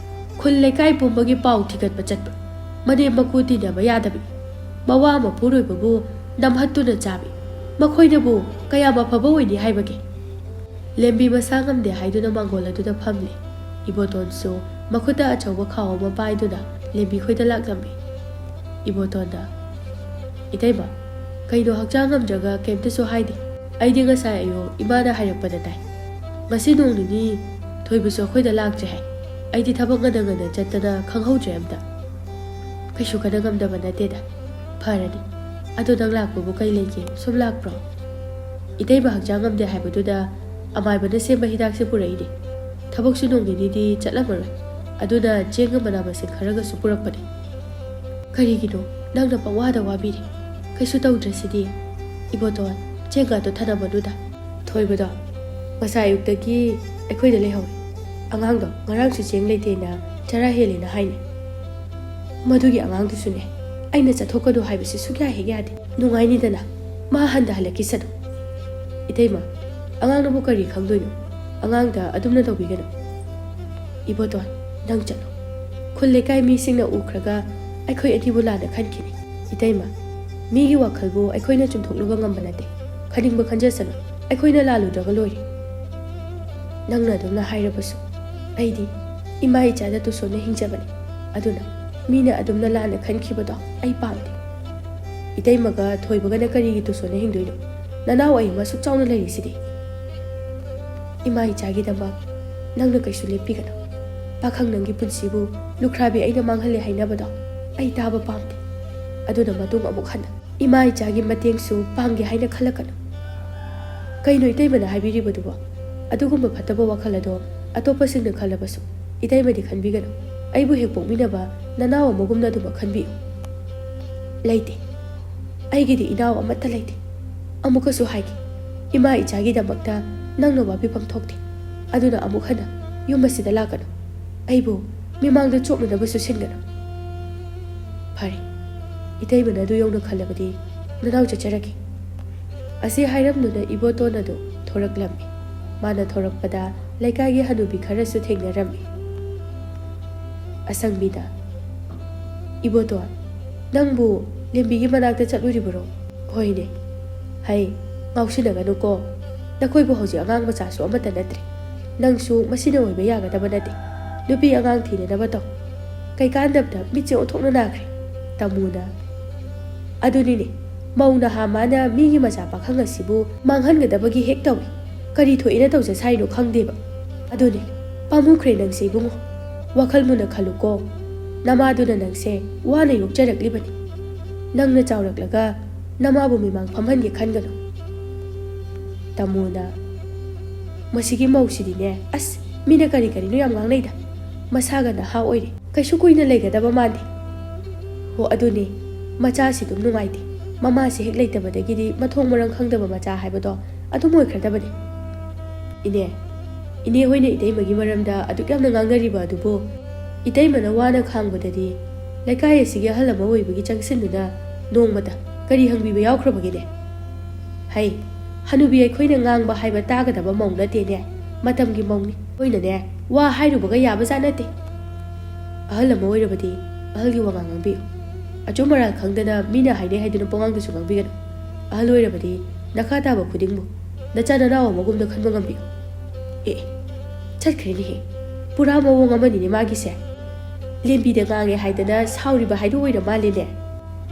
ꯈꯨꯜ ꯂꯩꯀꯥꯏ ꯄꯨꯝꯕꯒꯤ ꯄꯥꯎ ꯊꯤꯒꯠꯄ ꯆꯠꯄ, ꯃꯅꯦꯝ ꯃꯀꯨ ꯇꯤꯟꯅꯕ ꯌꯥꯗꯕꯤ, ꯃꯋꯥ ꯃꯄꯨꯔꯣꯏꯕꯕꯨ ꯅꯝꯍꯠꯇꯨꯅ ꯆꯥꯕꯤ, ꯃꯈꯣꯏꯅꯕꯨ ꯀꯌꯥꯝ ꯑꯐꯕ ꯑꯣꯏꯅꯤ ꯍꯥꯏꯕꯒꯦ?" ꯂꯦꯝꯕꯤ ꯃꯁꯥ ꯉꯝꯗꯦ ꯍꯥꯏꯗꯨꯅ ꯃꯥꯡꯒꯣꯜ ꯑꯗꯨꯗ ꯐꯝꯂꯦ꯫ ꯏꯕꯣꯇꯣꯟꯁꯨ ꯃꯈꯨꯠꯇ ꯑꯆꯧꯕ ꯈꯥꯎ ꯑꯃ ꯄꯥꯏꯗꯨꯅ ꯂꯦꯝꯕꯤ ꯈꯣꯏꯗ ꯂꯥꯛꯂꯝꯃꯤ꯫ ꯏꯕꯣꯇꯣꯟꯗ, "ꯏꯇꯩꯃ, ꯀꯩꯅꯣ ꯍꯛꯆꯥꯡ ꯉꯝꯗ꯭ꯔꯒ ꯀꯩꯝꯇꯁꯨ ꯍꯥꯏꯗꯦ? ꯑꯩꯗꯤ ꯉꯁꯥꯏ ꯑꯌꯨꯛ ꯏꯃꯥꯅ ꯍꯥꯏꯔꯛꯄꯗ ꯇꯥꯏ꯫ ꯉꯁꯤ ꯅꯣꯡ ꯅꯤꯅꯤ ꯊꯣꯏꯕꯁꯨ ꯑꯩꯈꯣꯏꯗ ꯂꯥꯛꯇ꯭ꯔꯦ ꯍꯥꯏ꯫ ꯑꯩꯗꯤ ꯊꯕꯛ ꯉꯟꯅ ꯉꯟꯅ ꯆꯠꯇꯅ ꯈꯪꯍꯧꯗ꯭ꯔꯦ ꯑꯝꯇ꯫" "ꯀꯩꯁꯨ ꯀꯟꯅ ꯉꯝꯗꯕ ꯅꯠꯇꯦꯗ꯫ ꯐꯔꯅꯤ꯫ ꯑꯗꯣ ꯅꯪ ꯂꯥꯛꯄꯕꯨ ꯀꯩ ꯂꯩꯒꯦ? ꯁꯨꯝ ꯂꯥꯛꯄ꯭ꯔꯣ?" "ꯏꯇꯩꯃ ꯍꯛꯆꯥꯡ ꯉꯝꯗꯦ ꯍꯥꯏꯕꯗꯨꯗ ꯑꯃꯥꯏꯕꯅ ꯁꯦꯝꯕ ꯍꯤꯗꯥꯛꯁꯦ ꯄꯨꯔꯛꯏꯅꯦ꯫ ꯊꯕꯛꯁꯨ ꯅꯣꯡ ꯅꯤꯅꯤꯗꯤ ꯆꯠꯂꯝꯃꯔꯣꯏ꯫ ꯑꯗꯨꯅ ꯆꯦꯡꯒ ꯃꯅꯥ ꯃꯁꯤꯡ ꯈꯔꯒꯁꯨ ꯄꯨꯔꯛꯄꯅꯦ꯫" "ꯀꯔꯤꯒꯤꯅꯣ ꯅꯪꯅ ꯄꯪꯋꯥꯗ ꯋꯥꯕꯤꯔꯤ? ꯀꯩꯁꯨ ꯇꯧꯗ꯭ꯔꯁꯤꯗꯤ?" "ꯏꯕꯣꯇꯣꯟ, ꯆꯦꯡꯒꯗꯣ ꯊꯅꯝꯃꯅꯨꯗ꯫ ꯊꯣꯏꯕꯗꯣ ꯉꯁꯥꯏ ꯑꯌꯨꯛꯇꯒꯤ ꯑꯩꯈꯣꯏꯗ ꯂꯩꯍꯧꯋꯦ꯫ ꯑꯉꯥꯡꯗꯣ ꯉꯔꯥꯡꯁꯨ ꯆꯦꯡ ꯂꯩꯇꯦꯅ ꯆꯔꯥ ꯍꯦꯜꯂꯦꯅ ꯍꯥꯏꯅꯦ꯫ ꯃꯗꯨꯒꯤ ꯑꯉꯥꯡꯗꯨꯁꯨꯅꯦ, ꯑꯩꯅ ꯆꯠꯊꯣꯛꯀꯅꯨ ꯍꯥꯏꯕꯁꯤ ꯁꯨꯛꯌꯥ ꯍꯦꯛ ꯌꯥꯗꯦ꯫ ꯅꯨꯡꯉꯥꯏꯅꯤꯗꯅ ꯃꯥ ꯍꯟꯗ ꯍꯜꯂꯛꯈꯤꯁꯅꯨ꯫ ꯏꯇꯩꯃ, ꯑꯉꯥꯡꯅꯕꯨ ꯀꯔꯤ ꯈꯪꯗꯣꯏꯅꯣ? ꯑꯉꯥꯡꯗ ꯑꯗꯨꯝꯅ ꯇꯧꯕꯤꯒꯅꯨ꯫ ꯏꯕꯣꯇꯣꯟ, ꯅꯪ ꯆꯠꯂꯣ꯫ ꯈꯨꯜ ꯂꯩꯀꯥꯏ ꯃꯤꯁꯤꯡꯅ ꯎꯈ꯭ꯔꯒ ꯑꯩꯈꯣꯏ ꯑꯅꯤꯕꯨ ꯂꯥꯟꯅ ꯈꯟꯈꯤꯅꯤ꯫ ꯏꯇꯩꯃ, ꯃꯤꯒꯤ ꯋꯥꯈꯜꯕꯨ ꯑꯩꯈꯣꯏꯅ ꯆꯨꯝꯊꯣꯛꯂꯨꯕ ꯉꯝꯕ ꯅꯠꯇꯦ꯫ ꯈꯟꯅꯤꯡꯕ ꯈꯟꯖꯁꯅꯨ, ꯑꯩꯈꯣꯏꯅ ꯂꯥꯜꯂꯨꯗ꯭ꯔꯒ ꯂꯣꯏꯔꯦ꯫ ꯅꯪꯅ ꯑꯗꯨꯝꯅ ꯍꯥꯏꯔꯕꯁꯨ ꯑꯩꯗꯤ ꯏꯃꯥ ꯏꯆꯥꯗ ꯇꯨꯁꯣꯟꯅ ꯍꯤꯡꯖꯕꯅꯤ꯫ ꯑꯗꯨꯅ ꯃꯤꯅ ꯑꯗꯨꯝꯅ ꯂꯥꯟꯅ ꯈꯟꯈꯤꯕꯗꯣ ꯑꯩ ꯄꯥꯝꯗꯦ꯫ ꯏꯇꯩꯃꯒ ꯊꯣꯏꯕꯒꯅ ꯀꯔꯤꯒꯤ ꯇꯨꯁꯣꯟꯅ ꯍꯤꯡꯗꯣꯏꯅꯣ? ꯅꯅꯥꯎ ꯑꯩ ꯑꯃ ꯁꯨꯛ ꯆꯥꯎꯅ ꯂꯩꯔꯤꯁꯤꯗꯤ꯫ ꯏꯃꯥ ꯏꯆꯥꯒꯤꯗꯃꯛ ꯅꯪꯅ ꯀꯩꯁꯨ ꯂꯦꯞꯄꯤꯒꯅꯨ꯫ ꯄꯥꯈꯪ ꯅꯪꯒꯤ ꯄꯨꯟꯁꯤꯕꯨ ꯂꯨꯈ꯭ꯔꯥꯕꯤ ꯑꯩꯅ ꯃꯥꯡꯍꯜꯂꯦ ꯍꯥꯏꯅꯕꯗꯣ ꯑꯩ ꯇꯥꯕ ꯄꯥꯝꯗꯦ꯫ ꯑꯗꯨꯅ ꯃꯇꯨꯡ ꯑꯃꯨꯛ ꯍꯟꯅ ꯏꯃꯥ ꯏꯆꯥꯒꯤ ꯃꯇꯦꯡꯁꯨ ꯄꯥꯡꯒꯦ ꯍꯥꯏꯅ ꯈꯜꯂꯛꯀꯅꯨ꯫ ꯀꯩꯅꯣ ꯏꯇꯩꯃꯅ ꯍꯥꯏꯕꯤꯔꯤꯕꯗꯨꯕꯣ? ꯑꯗꯨꯒꯨꯝꯕ ꯐꯠꯇꯕ ꯋꯥꯈꯜ ꯑꯗꯣ ꯑꯇꯣꯞꯄꯁꯤꯡꯅ ꯈꯜꯂꯕꯁꯨ ꯏꯇꯩꯃꯗꯤ ꯈꯟꯕꯤꯒꯅꯨ꯫ ꯑꯩꯕꯨ ꯍꯦꯛ ꯄꯣꯛꯃꯤꯟꯅꯕ ꯅꯅꯥꯎ ꯑꯃꯒꯨꯝꯅ ꯑꯗꯨꯃꯛ ꯈꯟꯕꯤꯌꯨ꯫ ꯂꯩꯇꯦ꯫ ꯑꯩꯒꯤꯗꯤ ꯏꯅꯥꯎ ꯑꯃꯠꯇ ꯂꯩꯇꯦ꯫ ꯑꯃꯨꯛꯀꯁꯨ ꯍꯥꯏꯒꯦ, ꯏꯃꯥ ꯏꯆꯥꯒꯤꯗꯃꯛꯇ ꯅꯪꯅ ꯋꯥꯕꯤꯐꯝ ꯊꯣꯛꯇꯦ꯫ ꯑꯗꯨꯅ ꯑꯃꯨꯛ ꯍꯟꯅ ꯌꯨꯝ ꯑꯁꯤꯗ ꯂꯥꯛꯀꯅꯨ꯫ ꯑꯩꯕꯨ ꯃꯤꯃꯥꯡꯗ ꯆꯣꯞꯅꯅꯕꯁꯨ ꯁꯤꯟꯒꯅꯨ꯫ ꯐꯔꯦ, ꯏꯇꯩꯃꯅ ꯑꯗꯨ ꯌꯧꯅ ꯈꯜꯂꯕꯗꯤ ꯅꯅꯥꯎ ꯆꯠꯆꯔꯒꯦ꯫ ꯑꯁꯤ ꯍꯥꯏꯔꯝꯗꯨꯅ ꯏꯕꯣꯇꯣꯟ ꯑꯗꯨ ꯊꯣꯔꯛꯂꯝꯃꯤ꯫ ꯃꯥꯅ ꯊꯣꯔꯛꯄꯗ ꯂꯩꯀꯥꯏꯒꯤ ꯍꯅꯨꯕꯤ ꯈꯔꯁꯨ ꯊꯦꯡꯅꯔꯝꯃꯤ꯫ ꯑꯁꯪꯕꯤꯗ, "ꯏꯕꯣꯇꯣꯟ, ꯅꯪꯕꯨ ꯂꯦꯝꯕꯤꯒꯤ ꯃꯅꯥꯛꯇ ꯆꯠꯂꯨꯔꯤꯕꯔꯣ?" "ꯍꯣꯏꯅꯦ꯫ ꯍꯩ, ꯉꯥꯎꯁꯤꯟꯅꯒꯅꯨꯀꯣ꯫ ꯅꯈꯣꯏꯕꯨ ꯍꯧꯖꯤꯛ ꯑꯉꯥꯡ ꯃꯆꯥꯁꯨ ꯑꯃꯠꯇ ꯅꯠꯇ꯭ꯔꯦ꯫ ꯅꯪꯁꯨ ꯃꯁꯤꯅ ꯑꯣꯏꯕ ꯌꯥꯒꯗꯕ ꯅꯠꯇꯦ꯫ ꯅꯨꯄꯤ ꯑꯉꯥꯡ ꯊꯤꯅꯅꯕ ꯇꯧ꯫ ꯀꯩꯀꯥꯟꯗꯕꯗ ꯃꯤꯠꯁꯦ ꯑꯣꯟꯊꯣꯛꯅ ꯅꯥꯈ꯭ꯔꯦ꯫ ꯇꯥꯃꯣꯅ, ꯑꯗꯨꯅꯤꯅꯦ, ꯃꯧ ꯅꯍꯥ ꯃꯥꯅ ꯃꯤꯒꯤ ꯃꯆꯥ ꯄꯥꯈꯪ ꯑꯁꯤꯕꯨ ꯃꯥꯡꯍꯟꯒꯗꯕꯒꯤ ꯍꯦꯛ ꯇꯧꯏ꯫ ꯀꯔꯤ ꯊꯣꯛꯏꯅ ꯇꯧꯖ ꯁꯥꯏꯅꯣ ꯈꯪꯗꯦꯕ꯫ ꯑꯗꯨꯅꯦ, ꯄꯥꯝꯃꯨꯈ꯭ꯔꯦ ꯅꯪꯁꯦ ꯏꯕꯨꯡꯉꯣ꯫ ꯋꯥꯈꯜ ꯃꯨꯟꯅ ꯈꯜꯂꯨꯀꯣ꯫ ꯅꯃꯥꯗꯨꯅ ꯅꯪꯁꯦ ꯋꯥꯅ ꯌꯣꯛꯆꯔꯛꯂꯤꯕꯅꯤ꯫ ꯅꯪꯅ ꯆꯥꯎꯔꯛꯂꯒ ꯅꯃꯥꯕꯨ ꯃꯤꯃꯥꯡ ꯐꯝꯍꯟꯒꯦ ꯈꯟꯒꯅꯨ꯫" ꯇꯥꯃꯣꯅ, "ꯃꯁꯤꯒꯤ ꯃꯧꯁꯤꯗꯤꯅꯦ, ꯑꯁ, ꯃꯤꯅ ꯀꯔꯤ ꯀꯔꯤꯅꯣ ꯌꯥꯝ ꯉꯥꯡꯅꯩꯗ꯫ ꯃꯁꯥꯒ ꯅꯍꯥ ꯑꯣꯏꯔꯤ꯫ ꯀꯩꯁꯨ ꯀꯨꯏꯅ ꯂꯩꯒꯗꯕ ꯃꯥꯟꯗꯦ꯫ ꯍꯣ, ꯑꯗꯨꯅꯦ, ꯃꯆꯥꯁꯤ ꯑꯗꯨꯝ ꯅꯨꯡꯉꯥꯏꯇꯦ꯫ ꯃꯃꯥꯁꯦ ꯍꯦꯛ ꯂꯩꯇꯕꯗꯒꯤꯗꯤ ꯃꯊꯣꯡ ꯃꯔꯝ ꯈꯪꯗꯕ ꯃꯆꯥ ꯍꯥꯏꯕꯗꯣ ꯑꯗꯨꯝ ꯑꯣꯏꯈ꯭ꯔꯗꯕꯅꯤ꯫ ꯏꯅꯦ, ꯏꯅꯦ ꯍꯣꯏꯅ ꯏꯇꯩꯃꯒꯤ ꯃꯔꯝꯗ ꯑꯗꯨꯛ ꯌꯥꯝꯅ ꯉꯥꯡꯅꯔꯤꯕ ꯑꯗꯨꯕꯨ, ꯏꯇꯩꯃꯅ ꯋꯥꯅ ꯈꯥꯡꯕꯗꯗꯤ ꯂꯩꯀꯥꯏ ꯑꯁꯤꯒꯤ ꯑꯍꯜ ꯑꯃ ꯑꯣꯏꯕꯒꯤ ꯆꯪꯁꯤꯟꯗꯨꯅ ꯅꯣꯡꯃꯇ ꯀꯔꯤ ꯍꯪꯕꯤꯕ ꯌꯥꯎꯈ꯭ꯔꯕꯒꯦꯅꯦ? ꯍꯩ, ꯍꯅꯨꯕꯤ ꯑꯩꯈꯣꯏꯅ ꯉꯥꯡꯕ ꯍꯥꯏꯕ ꯇꯥꯒꯗꯕ ꯃꯧ ꯅꯠꯇꯦꯅꯦ, ꯃꯇꯝꯒꯤ ꯃꯧꯅꯤ꯫ ꯑꯩꯈꯣꯏꯅꯅꯦ ꯋꯥ ꯍꯥꯏꯔꯨꯕꯒ ꯌꯥꯕꯖꯥꯠ ꯅꯠꯇꯦ꯫ ꯑꯍꯜ ꯑꯃ ꯑꯣꯏꯔꯕꯗꯤ ꯑꯍꯜꯒꯤ ꯋꯥꯉꯥꯡ ꯉꯥꯡꯕꯤꯌꯨ꯫ ꯑꯆꯨꯝ ꯑꯔꯥꯜ ꯈꯪꯗꯅ ꯃꯤꯅ ꯍꯥꯏꯅꯩ ꯍꯥꯏꯗꯨꯅ ꯄꯉꯥꯡꯗꯁꯨ ꯉꯥꯡꯕꯤꯒꯅꯨ꯫ ꯑꯍꯜ ꯑꯣꯏꯔꯕꯗꯤ ꯅꯈꯥ ꯇꯥꯕ ꯈꯨꯗꯤꯡꯕꯨ ꯅꯆꯥ ꯅꯅꯥꯎ ꯑꯃꯒꯨꯝꯅ ꯈꯟꯕ ꯉꯝꯕꯤꯌꯨ꯫ ꯑꯦ, ꯆꯠꯈ꯭ꯔꯦꯅꯦꯍꯦ꯫ ꯄꯨꯔꯥ ꯃꯑꯣꯡ ꯑꯃꯅꯤꯅꯦ ꯃꯥꯒꯤꯁꯦ꯫ ꯂꯦꯝꯕꯤꯗ ꯉꯥꯡꯉꯦ ꯍꯥꯏꯗꯅ ꯁꯥꯎꯔꯤꯕ ꯍꯥꯏꯗꯨ ꯑꯣꯏꯔ ꯃꯥꯜꯂꯦꯅꯦ꯫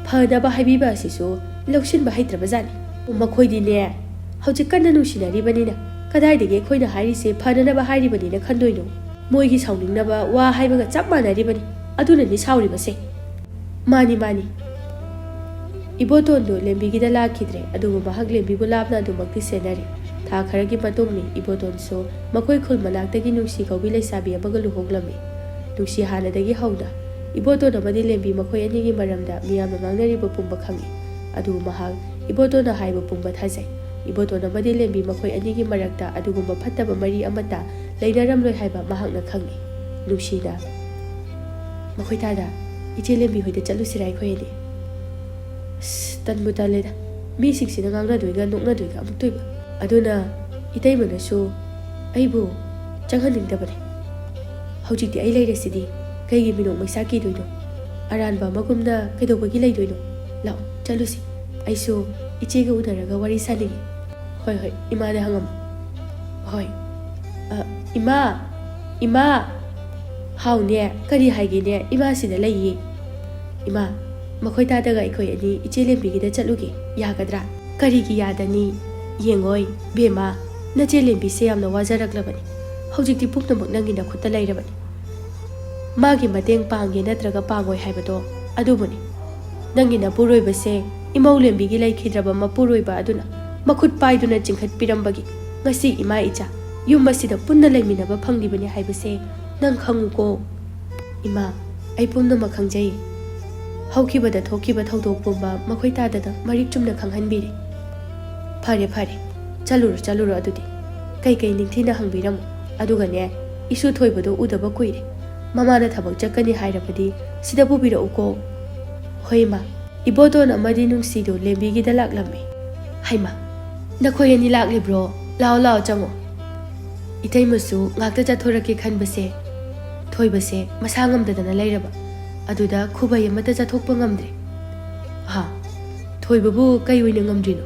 ꯐꯅꯕ ꯍꯥꯏꯕꯤꯕ ꯑꯁꯤꯁꯨ ꯂꯧꯁꯤꯟꯕ ꯍꯩꯇ꯭ꯔꯕꯖꯥꯠꯅꯤ꯫ ꯃꯈꯣꯏꯗꯤꯅꯦ ꯍꯧꯖꯤꯛ ꯀꯟꯅ ꯅꯨꯡꯁꯤꯅꯔꯤꯕꯅꯤꯅ ꯀꯗꯥꯏꯗꯒꯤ ꯑꯩꯈꯣꯏꯅ ꯍꯥꯏꯔꯤꯁꯦ ꯐꯅꯅꯕ ꯍꯥꯏꯔꯤꯕꯅꯤꯅ ꯈꯟꯗꯣꯏꯅꯣ? ꯃꯣꯏꯒꯤ ꯁꯥꯎꯅꯤꯡꯅꯕ ꯋꯥ ꯍꯥꯏꯕꯒ ꯆꯞ ꯃꯥꯟꯅꯔꯤꯕꯅꯤ꯫ ꯑꯗꯨꯅꯅꯤ ꯁꯥꯎꯔꯤꯕꯁꯦ꯫ ꯃꯥꯅꯤ, ꯃꯥꯅꯤ꯫ ꯏꯕꯣꯇꯣꯟꯗꯨ ꯂꯦꯝꯕꯤꯒꯤꯗ ꯂꯥꯛꯈꯤꯗ꯭ꯔꯦ, ꯑꯗꯨꯕꯨ ꯃꯍꯥꯛ ꯂꯦꯝꯕꯤꯕꯨ ꯂꯥꯞꯅ ꯑꯗꯨꯃꯛꯇꯤ ꯁꯦꯟꯅꯔꯤ꯫ ꯊꯥ ꯈꯔꯒꯤ ꯃꯇꯨꯡꯅꯤ ꯏꯕꯣꯇꯣꯟꯁꯨ ꯃꯈꯣꯏ ꯈꯨꯜ ꯃꯅꯥꯛꯇꯒꯤ ꯅꯨꯡꯁꯤ ꯀꯧꯕꯤ ꯂꯩꯁꯥꯕꯤ ꯑꯃꯒ ꯂꯨꯍꯣꯡꯂꯝꯃꯤ꯫ ꯅꯨꯡꯁꯤ ꯍꯥꯟꯅꯗꯒꯤ ꯍꯧꯅ ꯏꯕꯣꯇꯣꯟ ꯑꯃꯗꯤ ꯂꯦꯝꯕꯤ ꯃꯈꯣꯏ ꯑꯅꯤꯒꯤ ꯃꯔꯝꯗ ꯃꯤꯌꯥꯝꯅ ꯉꯥꯡꯅꯔꯤꯕ ꯄꯨꯝꯕ ꯈꯪꯏ꯫ ꯑꯗꯨꯕꯨ ꯃꯍꯥꯛ ꯏꯕꯣꯇꯣꯟꯅ ꯍꯥꯏꯕ ꯄꯨꯝꯕ ꯊꯥꯖꯩ꯫ ꯏꯕꯣꯇꯣꯟ ꯑꯃꯗꯤ ꯂꯦꯝꯕꯤ ꯃꯈꯣꯏ ꯑꯅꯤꯒꯤ ꯃꯔꯛꯇ ꯑꯗꯨꯒꯨꯝꯕ ꯐꯠꯇꯕ ꯃꯔꯤ ꯑꯃꯠꯇ ꯂꯩꯅꯔꯝꯂꯣꯏ ꯍꯥꯏꯕ ꯃꯍꯥꯛꯅ ꯈꯪꯏ꯫ ꯅꯨꯡꯁꯤꯅ, "ꯃꯈꯣꯏ ꯇꯥꯗ ꯏꯆꯦ ꯂꯦꯝꯕꯤ ꯍꯣꯏꯗ ꯆꯠꯂꯨꯁꯤꯔꯥ ꯑꯩꯈꯣꯏ ꯑꯅꯤ?" "ꯑꯁ, ꯇꯟꯕꯨ ꯇꯜꯂꯦꯗ꯫ ꯃꯤꯁꯤꯡꯁꯤꯅ ꯉꯥꯡꯅꯗꯣꯏꯒ ꯅꯣꯛꯅꯗꯣꯏꯒ ꯑꯃꯨꯛꯇꯣꯏꯕ꯫ ꯑꯗꯨꯅ ꯏꯇꯩꯃꯅꯁꯨ ꯑꯩꯕꯨ ꯆꯪꯍꯟꯅꯤꯡꯗꯕꯅꯦ꯫ ꯍꯧꯖꯤꯛꯇꯤ ꯑꯩ ꯂꯩꯔꯁꯤꯗꯤ ꯀꯩꯒꯤ ꯃꯤꯅꯣꯛ ꯃꯩꯁꯥ ꯀꯤꯗꯣꯏꯅꯣ? ꯑꯔꯥꯟꯕ ꯑꯃꯒꯨꯝꯅ ꯀꯩꯗꯧꯕꯒꯤ ꯂꯩꯗꯣꯏꯅꯣ? ꯂꯥꯛꯑꯣ, ꯆꯠꯂꯨꯁꯤ꯫ ꯑꯩꯁꯨ ꯏꯆꯦꯒ ꯎꯅꯔꯒ ꯋꯥꯔꯤ ꯁꯥꯅꯤꯡꯉꯤ꯫" "ꯍꯣꯏ, ꯍꯣꯏ, ꯏꯃꯥꯗ ꯍꯪꯉꯝꯃꯨ꯫" "ꯍꯣꯏ꯫ ꯑ, ꯏꯃꯥ! ꯏꯃꯥ!" "ꯍꯥꯎꯅꯦ, ꯀꯔꯤ ꯍꯥꯏꯒꯦꯅꯦ? ꯏꯃꯥ ꯁꯤꯗ ꯂꯩꯌꯦ꯫" "ꯏꯃꯥ, ꯃꯈꯣꯏ ꯇꯥꯗꯒ ꯑꯩꯈꯣꯏ ꯑꯅꯤ ꯏꯆꯦ ꯂꯦꯝꯕꯤꯒꯤꯗ ꯆꯠꯂꯨꯒꯦ, ꯌꯥꯒꯗ꯭ꯔꯥ?" "ꯀꯔꯤꯒꯤ ꯌꯥꯗꯅꯤ? ꯌꯦꯡꯉꯣꯏ, ꯕꯦꯝꯃ, ꯅꯆꯦ ꯂꯦꯝꯕꯤꯁꯦ ꯌꯥꯝꯅ ꯋꯥꯖꯔꯛꯂꯕꯅꯤ꯫ ꯍꯧꯖꯤꯛꯇꯤ ꯄꯨꯝꯅꯃꯛ ꯅꯪꯒꯤ ꯅꯈꯨꯠꯇ ꯂꯩꯔꯕꯅꯤ꯫ ꯃꯥꯒꯤ ꯃꯇꯦꯡ ꯄꯥꯡꯒꯦ ꯅꯠꯇ꯭ꯔꯒ ꯄꯥꯡꯉꯣꯏ ꯍꯥꯏꯕꯗꯣ ꯑꯗꯨꯕꯨꯅꯤ꯫ ꯅꯪꯒꯤ ꯅꯄꯨꯔꯣꯏꯕꯁꯦ ꯏꯃꯧ ꯂꯦꯝꯕꯤꯒꯤ ꯂꯩꯈꯤꯗ꯭ꯔꯕ ꯃꯄꯨꯔꯣꯏꯕ ꯑꯗꯨꯅ ꯃꯈꯨꯠ ꯄꯥꯏꯗꯨꯅ ꯆꯤꯡꯈꯠꯄꯤꯔꯝꯕꯒꯤ ꯉꯁꯤ ꯏꯃꯥ ꯏꯆꯥ ꯌꯨꯝ ꯑꯁꯤꯗ ꯄꯨꯟꯅ ꯂꯩꯃꯤꯟꯅꯕ ꯐꯪꯂꯤꯕꯅꯤ ꯍꯥꯏꯕꯁꯦ ꯅꯪ ꯈꯪꯉꯨꯀꯣ꯫" "ꯏꯃꯥ, ꯑꯩ ꯄꯨꯝꯅꯃꯛ ꯈꯪꯖꯩ꯫" ꯍꯧꯈꯤꯕꯗ ꯊꯣꯛꯈꯤꯕ ꯊꯧꯗꯣꯛ ꯄꯨꯝꯕ ꯃꯈꯣꯏ ꯇꯥꯗꯅ ꯃꯔꯤꯛ ꯆꯨꯝꯅ ꯈꯪꯍꯟꯕꯤꯔꯦ꯫ "ꯐꯔꯦ, ꯐꯔꯦ, ꯆꯠꯂꯨꯔꯣ, ꯆꯠꯂꯨꯔꯣ꯫ ꯑꯗꯨꯗꯤ ꯀꯩꯀꯩ ꯅꯤꯡꯊꯤꯅ ꯍꯪꯕꯤꯔꯝꯃꯣ꯫ ꯑꯗꯨꯒꯅꯦ, ꯏꯁꯨ ꯊꯣꯏꯕꯗꯣ ꯎꯗꯕ ꯀꯨꯏꯔꯦ꯫ ꯃꯃꯥꯅ ꯊꯕꯛ ꯆꯠꯀꯅꯤ ꯍꯥꯏꯔꯕꯗꯤ ꯁꯤꯗ ꯄꯨꯕꯤꯔꯛꯎꯀꯣ꯫" "ꯍꯣꯏ, ꯏꯃꯥ꯫" ꯏꯕꯣꯇꯣꯟ ꯑꯃꯗꯤ ꯅꯨꯡꯁꯤꯗꯨ ꯂꯦꯝꯕꯤꯒꯤꯗ ꯂꯥꯛꯂꯝꯃꯤ꯫ "ꯍꯩꯃꯥ, ꯅꯈꯣꯏ ꯑꯅꯤ ꯂꯥꯛꯂꯤꯕ꯭ꯔꯣ? ꯂꯥꯛꯑꯣ, ꯂꯥꯛꯑꯣ, ꯆꯪꯉꯣ꯫" ꯏꯇꯩꯃꯁꯨ ꯉꯥꯛꯇ ꯆꯠꯊꯣꯔꯛꯀꯦ ꯈꯟꯕꯁꯦ, ꯊꯣꯏꯕꯁꯦ ꯃꯁꯥ ꯉꯝꯗꯗꯅ ꯂꯩꯔꯕ, ꯑꯗꯨꯗ ꯈꯨꯕꯩ ꯑꯃꯠꯇ ꯆꯠꯊꯣꯛꯄ ꯉꯝꯗ꯭ꯔꯦ꯫ "ꯍꯥ? ꯊꯣꯏꯕꯕꯨ ꯀꯩ ꯑꯣꯏꯅ ꯉꯝꯗ꯭ꯔꯤꯅꯣ?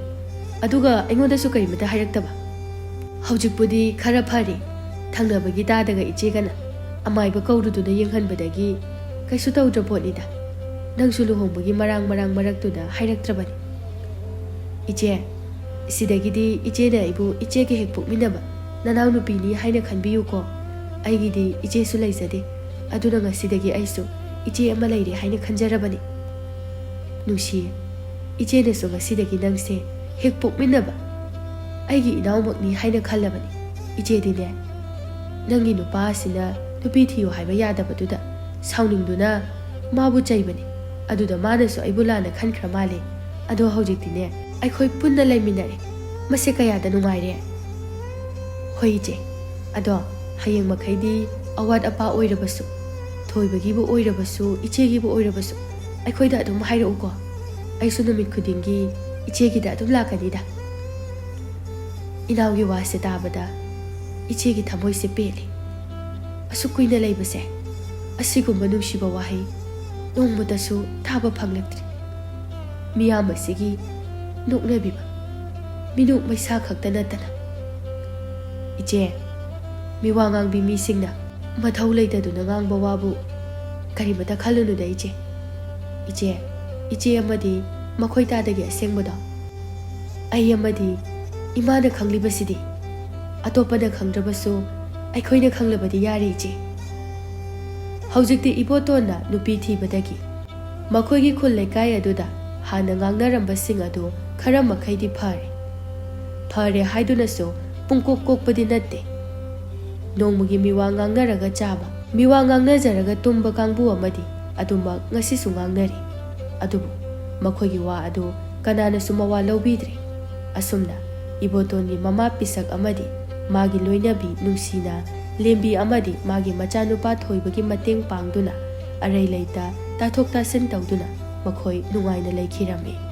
ꯑꯗꯨꯒ ꯑꯩꯉꯣꯟꯗꯁꯨ ꯀꯔꯤꯃꯇ ꯍꯥꯏꯔꯛꯇꯕ?" "ꯍꯧꯖꯤꯛꯄꯨꯗꯤ ꯈꯔ ꯐꯔꯦ꯫ ꯊꯪꯅꯕꯒꯤ ꯇꯥꯗꯒ ꯏꯆꯦꯒꯅ ꯑꯃꯥꯏꯕ ꯀꯧꯔꯨꯗꯨꯅ ꯌꯦꯡꯍꯟꯕꯗꯒꯤ ꯀꯩꯁꯨ ꯇꯧꯗ꯭ꯔ ꯄꯣꯠꯅꯤꯗ꯫ ꯅꯪꯁꯨ ꯂꯨꯍꯣꯡꯕꯒꯤ ꯃꯔꯥꯡ ꯃꯔꯥꯡ ꯃꯔꯛꯇꯨꯗ ꯍꯥꯏꯔꯛꯇ꯭ꯔꯕꯅꯤ꯫" "ꯏꯆꯦ, ꯁꯤꯗꯒꯤꯗꯤ ꯏꯆꯦꯅ ꯑꯩꯕꯨ ꯏꯆꯦꯒ ꯍꯦꯛ ꯄꯣꯛꯃꯤꯟꯅꯕ ꯅꯅꯥꯎꯅꯨꯄꯤꯅꯤ ꯍꯥꯏꯅ ꯈꯟꯕꯤꯌꯨꯀꯣ꯫ ꯑꯩꯒꯤꯗꯤ ꯏꯆꯦꯁꯨ ꯂꯩꯖꯗꯦ꯫ ꯑꯗꯨꯅ ꯉꯁꯤꯗꯒꯤ ꯑꯩꯁꯨ ꯏꯆꯦ ꯑꯃ ꯂꯩꯔꯦ ꯍꯥꯏꯅ ꯈꯟꯖꯔꯕꯅꯤ꯫ ꯅꯨꯡꯁꯤꯌꯦ, ꯏꯆꯦꯅꯁꯨ ꯉꯁꯤꯗꯒꯤ ꯅꯪꯁꯦ ꯍꯦꯛ ꯄꯣꯛꯃꯤꯟꯅꯕ ꯑꯩꯒꯤ ꯏꯅꯥꯎꯃꯛꯅꯤ ꯍꯥꯏꯅ ꯈꯜꯂꯕꯅꯤ꯫ ꯏꯆꯦꯗꯤꯅꯦ, ꯅꯪꯒꯤ ꯅꯨꯄꯥ ꯑꯁꯤꯅ ꯅꯨꯄꯤ ꯊꯤꯌꯨ ꯍꯥꯏꯕ ꯌꯥꯗꯕꯗꯨꯗ ꯁꯥꯎꯅꯤꯡꯗꯨꯅ ꯃꯥꯕꯨ ꯆꯩꯕꯅꯤ꯫ ꯑꯗꯨꯗ ꯃꯥꯅꯁꯨ ꯑꯩꯕꯨ ꯂꯥꯟꯅ ꯈꯟꯈ꯭ꯔ ꯃꯥꯜꯂꯦ꯫ ꯑꯗꯣ ꯍꯧꯖꯤꯛꯇꯤꯅꯦ, ꯑꯩꯈꯣꯏ ꯄꯨꯟꯅ ꯂꯩꯃꯤꯟꯅꯔꯦ꯫ ꯃꯁꯦ ꯀꯌꯥꯗ ꯅꯨꯡꯉꯥꯏꯔꯦ꯫" "ꯍꯣꯏ ꯏꯆꯦ, ꯑꯗꯣ ꯍꯌꯦꯡ ꯃꯈꯩꯗꯤ ꯑꯋꯥꯠ ꯑꯄꯥ ꯑꯣꯏꯔꯕꯁꯨ, ꯊꯣꯏꯕꯒꯤꯕꯨ ꯑꯣꯏꯔꯕꯁꯨ, ꯏꯆꯦꯒꯤꯕꯨ ꯑꯣꯏꯔꯕꯁꯨ, ꯑꯩꯈꯣꯏꯗ ꯑꯗꯨꯝ ꯍꯥꯏꯔꯛꯎꯀꯣ꯫ ꯑꯩꯁꯨ ꯅꯨꯃꯤꯠ ꯈꯨꯗꯤꯡꯒꯤ ꯏꯆꯦꯒꯤꯗ ꯑꯗꯨꯝ ꯂꯥꯛꯀꯅꯤꯗ꯫" ꯏꯅꯥꯎꯒꯤ ꯋꯥꯁꯦ ꯇꯥꯕꯗ ꯏꯆꯦꯒꯤ ꯊꯃꯣꯏꯁꯦ ꯄꯦꯜꯂꯤ꯫ ꯑꯁꯨꯛ ꯀꯨꯏꯅ ꯂꯩꯕꯁꯦ, ꯑꯁꯤꯒꯨꯝꯕ ꯅꯨꯡꯁꯤꯕ ꯋꯥꯍꯩ ꯅꯣꯡꯃꯇꯁꯨ ꯇꯥꯕ ꯐꯪꯂꯛꯇ꯭ꯔꯤ꯫ ꯃꯤꯌꯥꯝ ꯑꯁꯤꯒꯤ ꯅꯣꯛꯅꯕꯤꯕ ꯃꯤꯅꯣꯛ ꯃꯩꯁꯥ ꯈꯛꯇ ꯅꯠꯇꯅ꯫ ꯏꯆꯦ, ꯃꯤꯋꯥ ꯉꯥꯡꯕꯤ ꯃꯤꯁꯤꯡꯅ ꯃꯊꯧ ꯂꯩꯇꯗꯨꯅ ꯉꯥꯡꯕ ꯋꯥꯕꯨ ꯀꯔꯤꯃꯇ ꯈꯜꯂꯨꯅꯨꯗ ꯏꯆꯦ꯫ ꯏꯆꯦ, ꯏꯆꯦ ꯑꯃꯗꯤ ꯃꯈꯣꯏ ꯇꯥꯗꯒꯤ ꯑꯁꯦꯡꯕꯗꯣ꯫ ꯑꯩ ꯑꯃꯗꯤ ꯏꯃꯥꯅ ꯈꯪꯂꯤꯕꯁꯤꯗꯤ꯫ ꯑꯇꯣꯞꯄꯅ ꯈꯪꯗ꯭ꯔꯕꯁꯨ ꯑꯩꯈꯣꯏꯅ ꯈꯪꯂꯕꯗꯤ ꯌꯥꯔꯦ ꯏꯆꯦ꯫ ꯍꯧꯖꯤꯛꯇꯤ ꯏꯕꯣꯇꯣꯟꯅ ꯅꯨꯄꯤ ꯊꯤꯕꯗꯒꯤ ꯃꯈꯣꯏꯒꯤ ꯈꯨꯜ ꯂꯩꯀꯥꯏ ꯑꯗꯨꯗ ꯍꯥꯟꯅ ꯉꯥꯡꯅꯔꯝꯕꯁꯤꯡ ꯑꯗꯨ ꯈꯔ ꯃꯈꯩꯗꯤ ꯐꯔꯦ꯫ ꯐꯔꯦ ꯍꯥꯏꯗꯨꯅꯁꯨ ꯄꯨꯡꯀꯣꯛ ꯀꯣꯛꯄꯗꯤ ꯅꯠꯇꯦ꯫ ꯅꯣꯡꯃꯒꯤ ꯃꯤꯋꯥ ꯉꯥꯡꯅꯔꯒ ꯆꯥꯕ, ꯃꯤꯋꯥ ꯉꯥꯡꯅꯖꯔꯒ ꯇꯨꯝꯕ ꯀꯥꯡꯕꯨ ꯑꯃꯗꯤ ꯑꯗꯨꯃꯛ ꯉꯁꯤꯁꯨ ꯉꯥꯡꯅꯔꯤ꯫ ꯑꯗꯨꯕꯨ ꯃꯈꯣꯏꯒꯤ ꯋꯥ ꯑꯗꯨ ꯀꯅꯥꯅꯁꯨ ꯃꯋꯥ ꯂꯧꯕꯤꯗ꯭ꯔꯦ꯫ ꯑꯁꯨꯝꯅ ꯏꯕꯣꯇꯣꯟꯒꯤ ꯃꯃꯥ ꯄꯤꯁꯛ ꯑꯃꯗꯤ ꯃꯥꯒꯤ ꯂꯣꯏꯅꯕꯤ ꯅꯨꯡꯁꯤꯅ ꯂꯦꯝꯕꯤ ꯑꯃꯗꯤ ꯃꯥꯒꯤ ꯃꯆꯥꯅꯨꯄꯥ ꯊꯣꯏꯕꯒꯤ ꯃꯇꯦꯡ ꯄꯥꯡꯗꯨꯅ ꯑꯔꯩ ꯂꯩꯇ ꯇꯥꯊꯣꯛ ꯇꯥꯁꯤꯟ ꯇꯧꯗꯨꯅ ꯃꯈꯣꯏ ꯅꯨꯡꯉꯥꯏꯅ ꯂꯩꯈꯤꯔꯝꯃꯤ꯫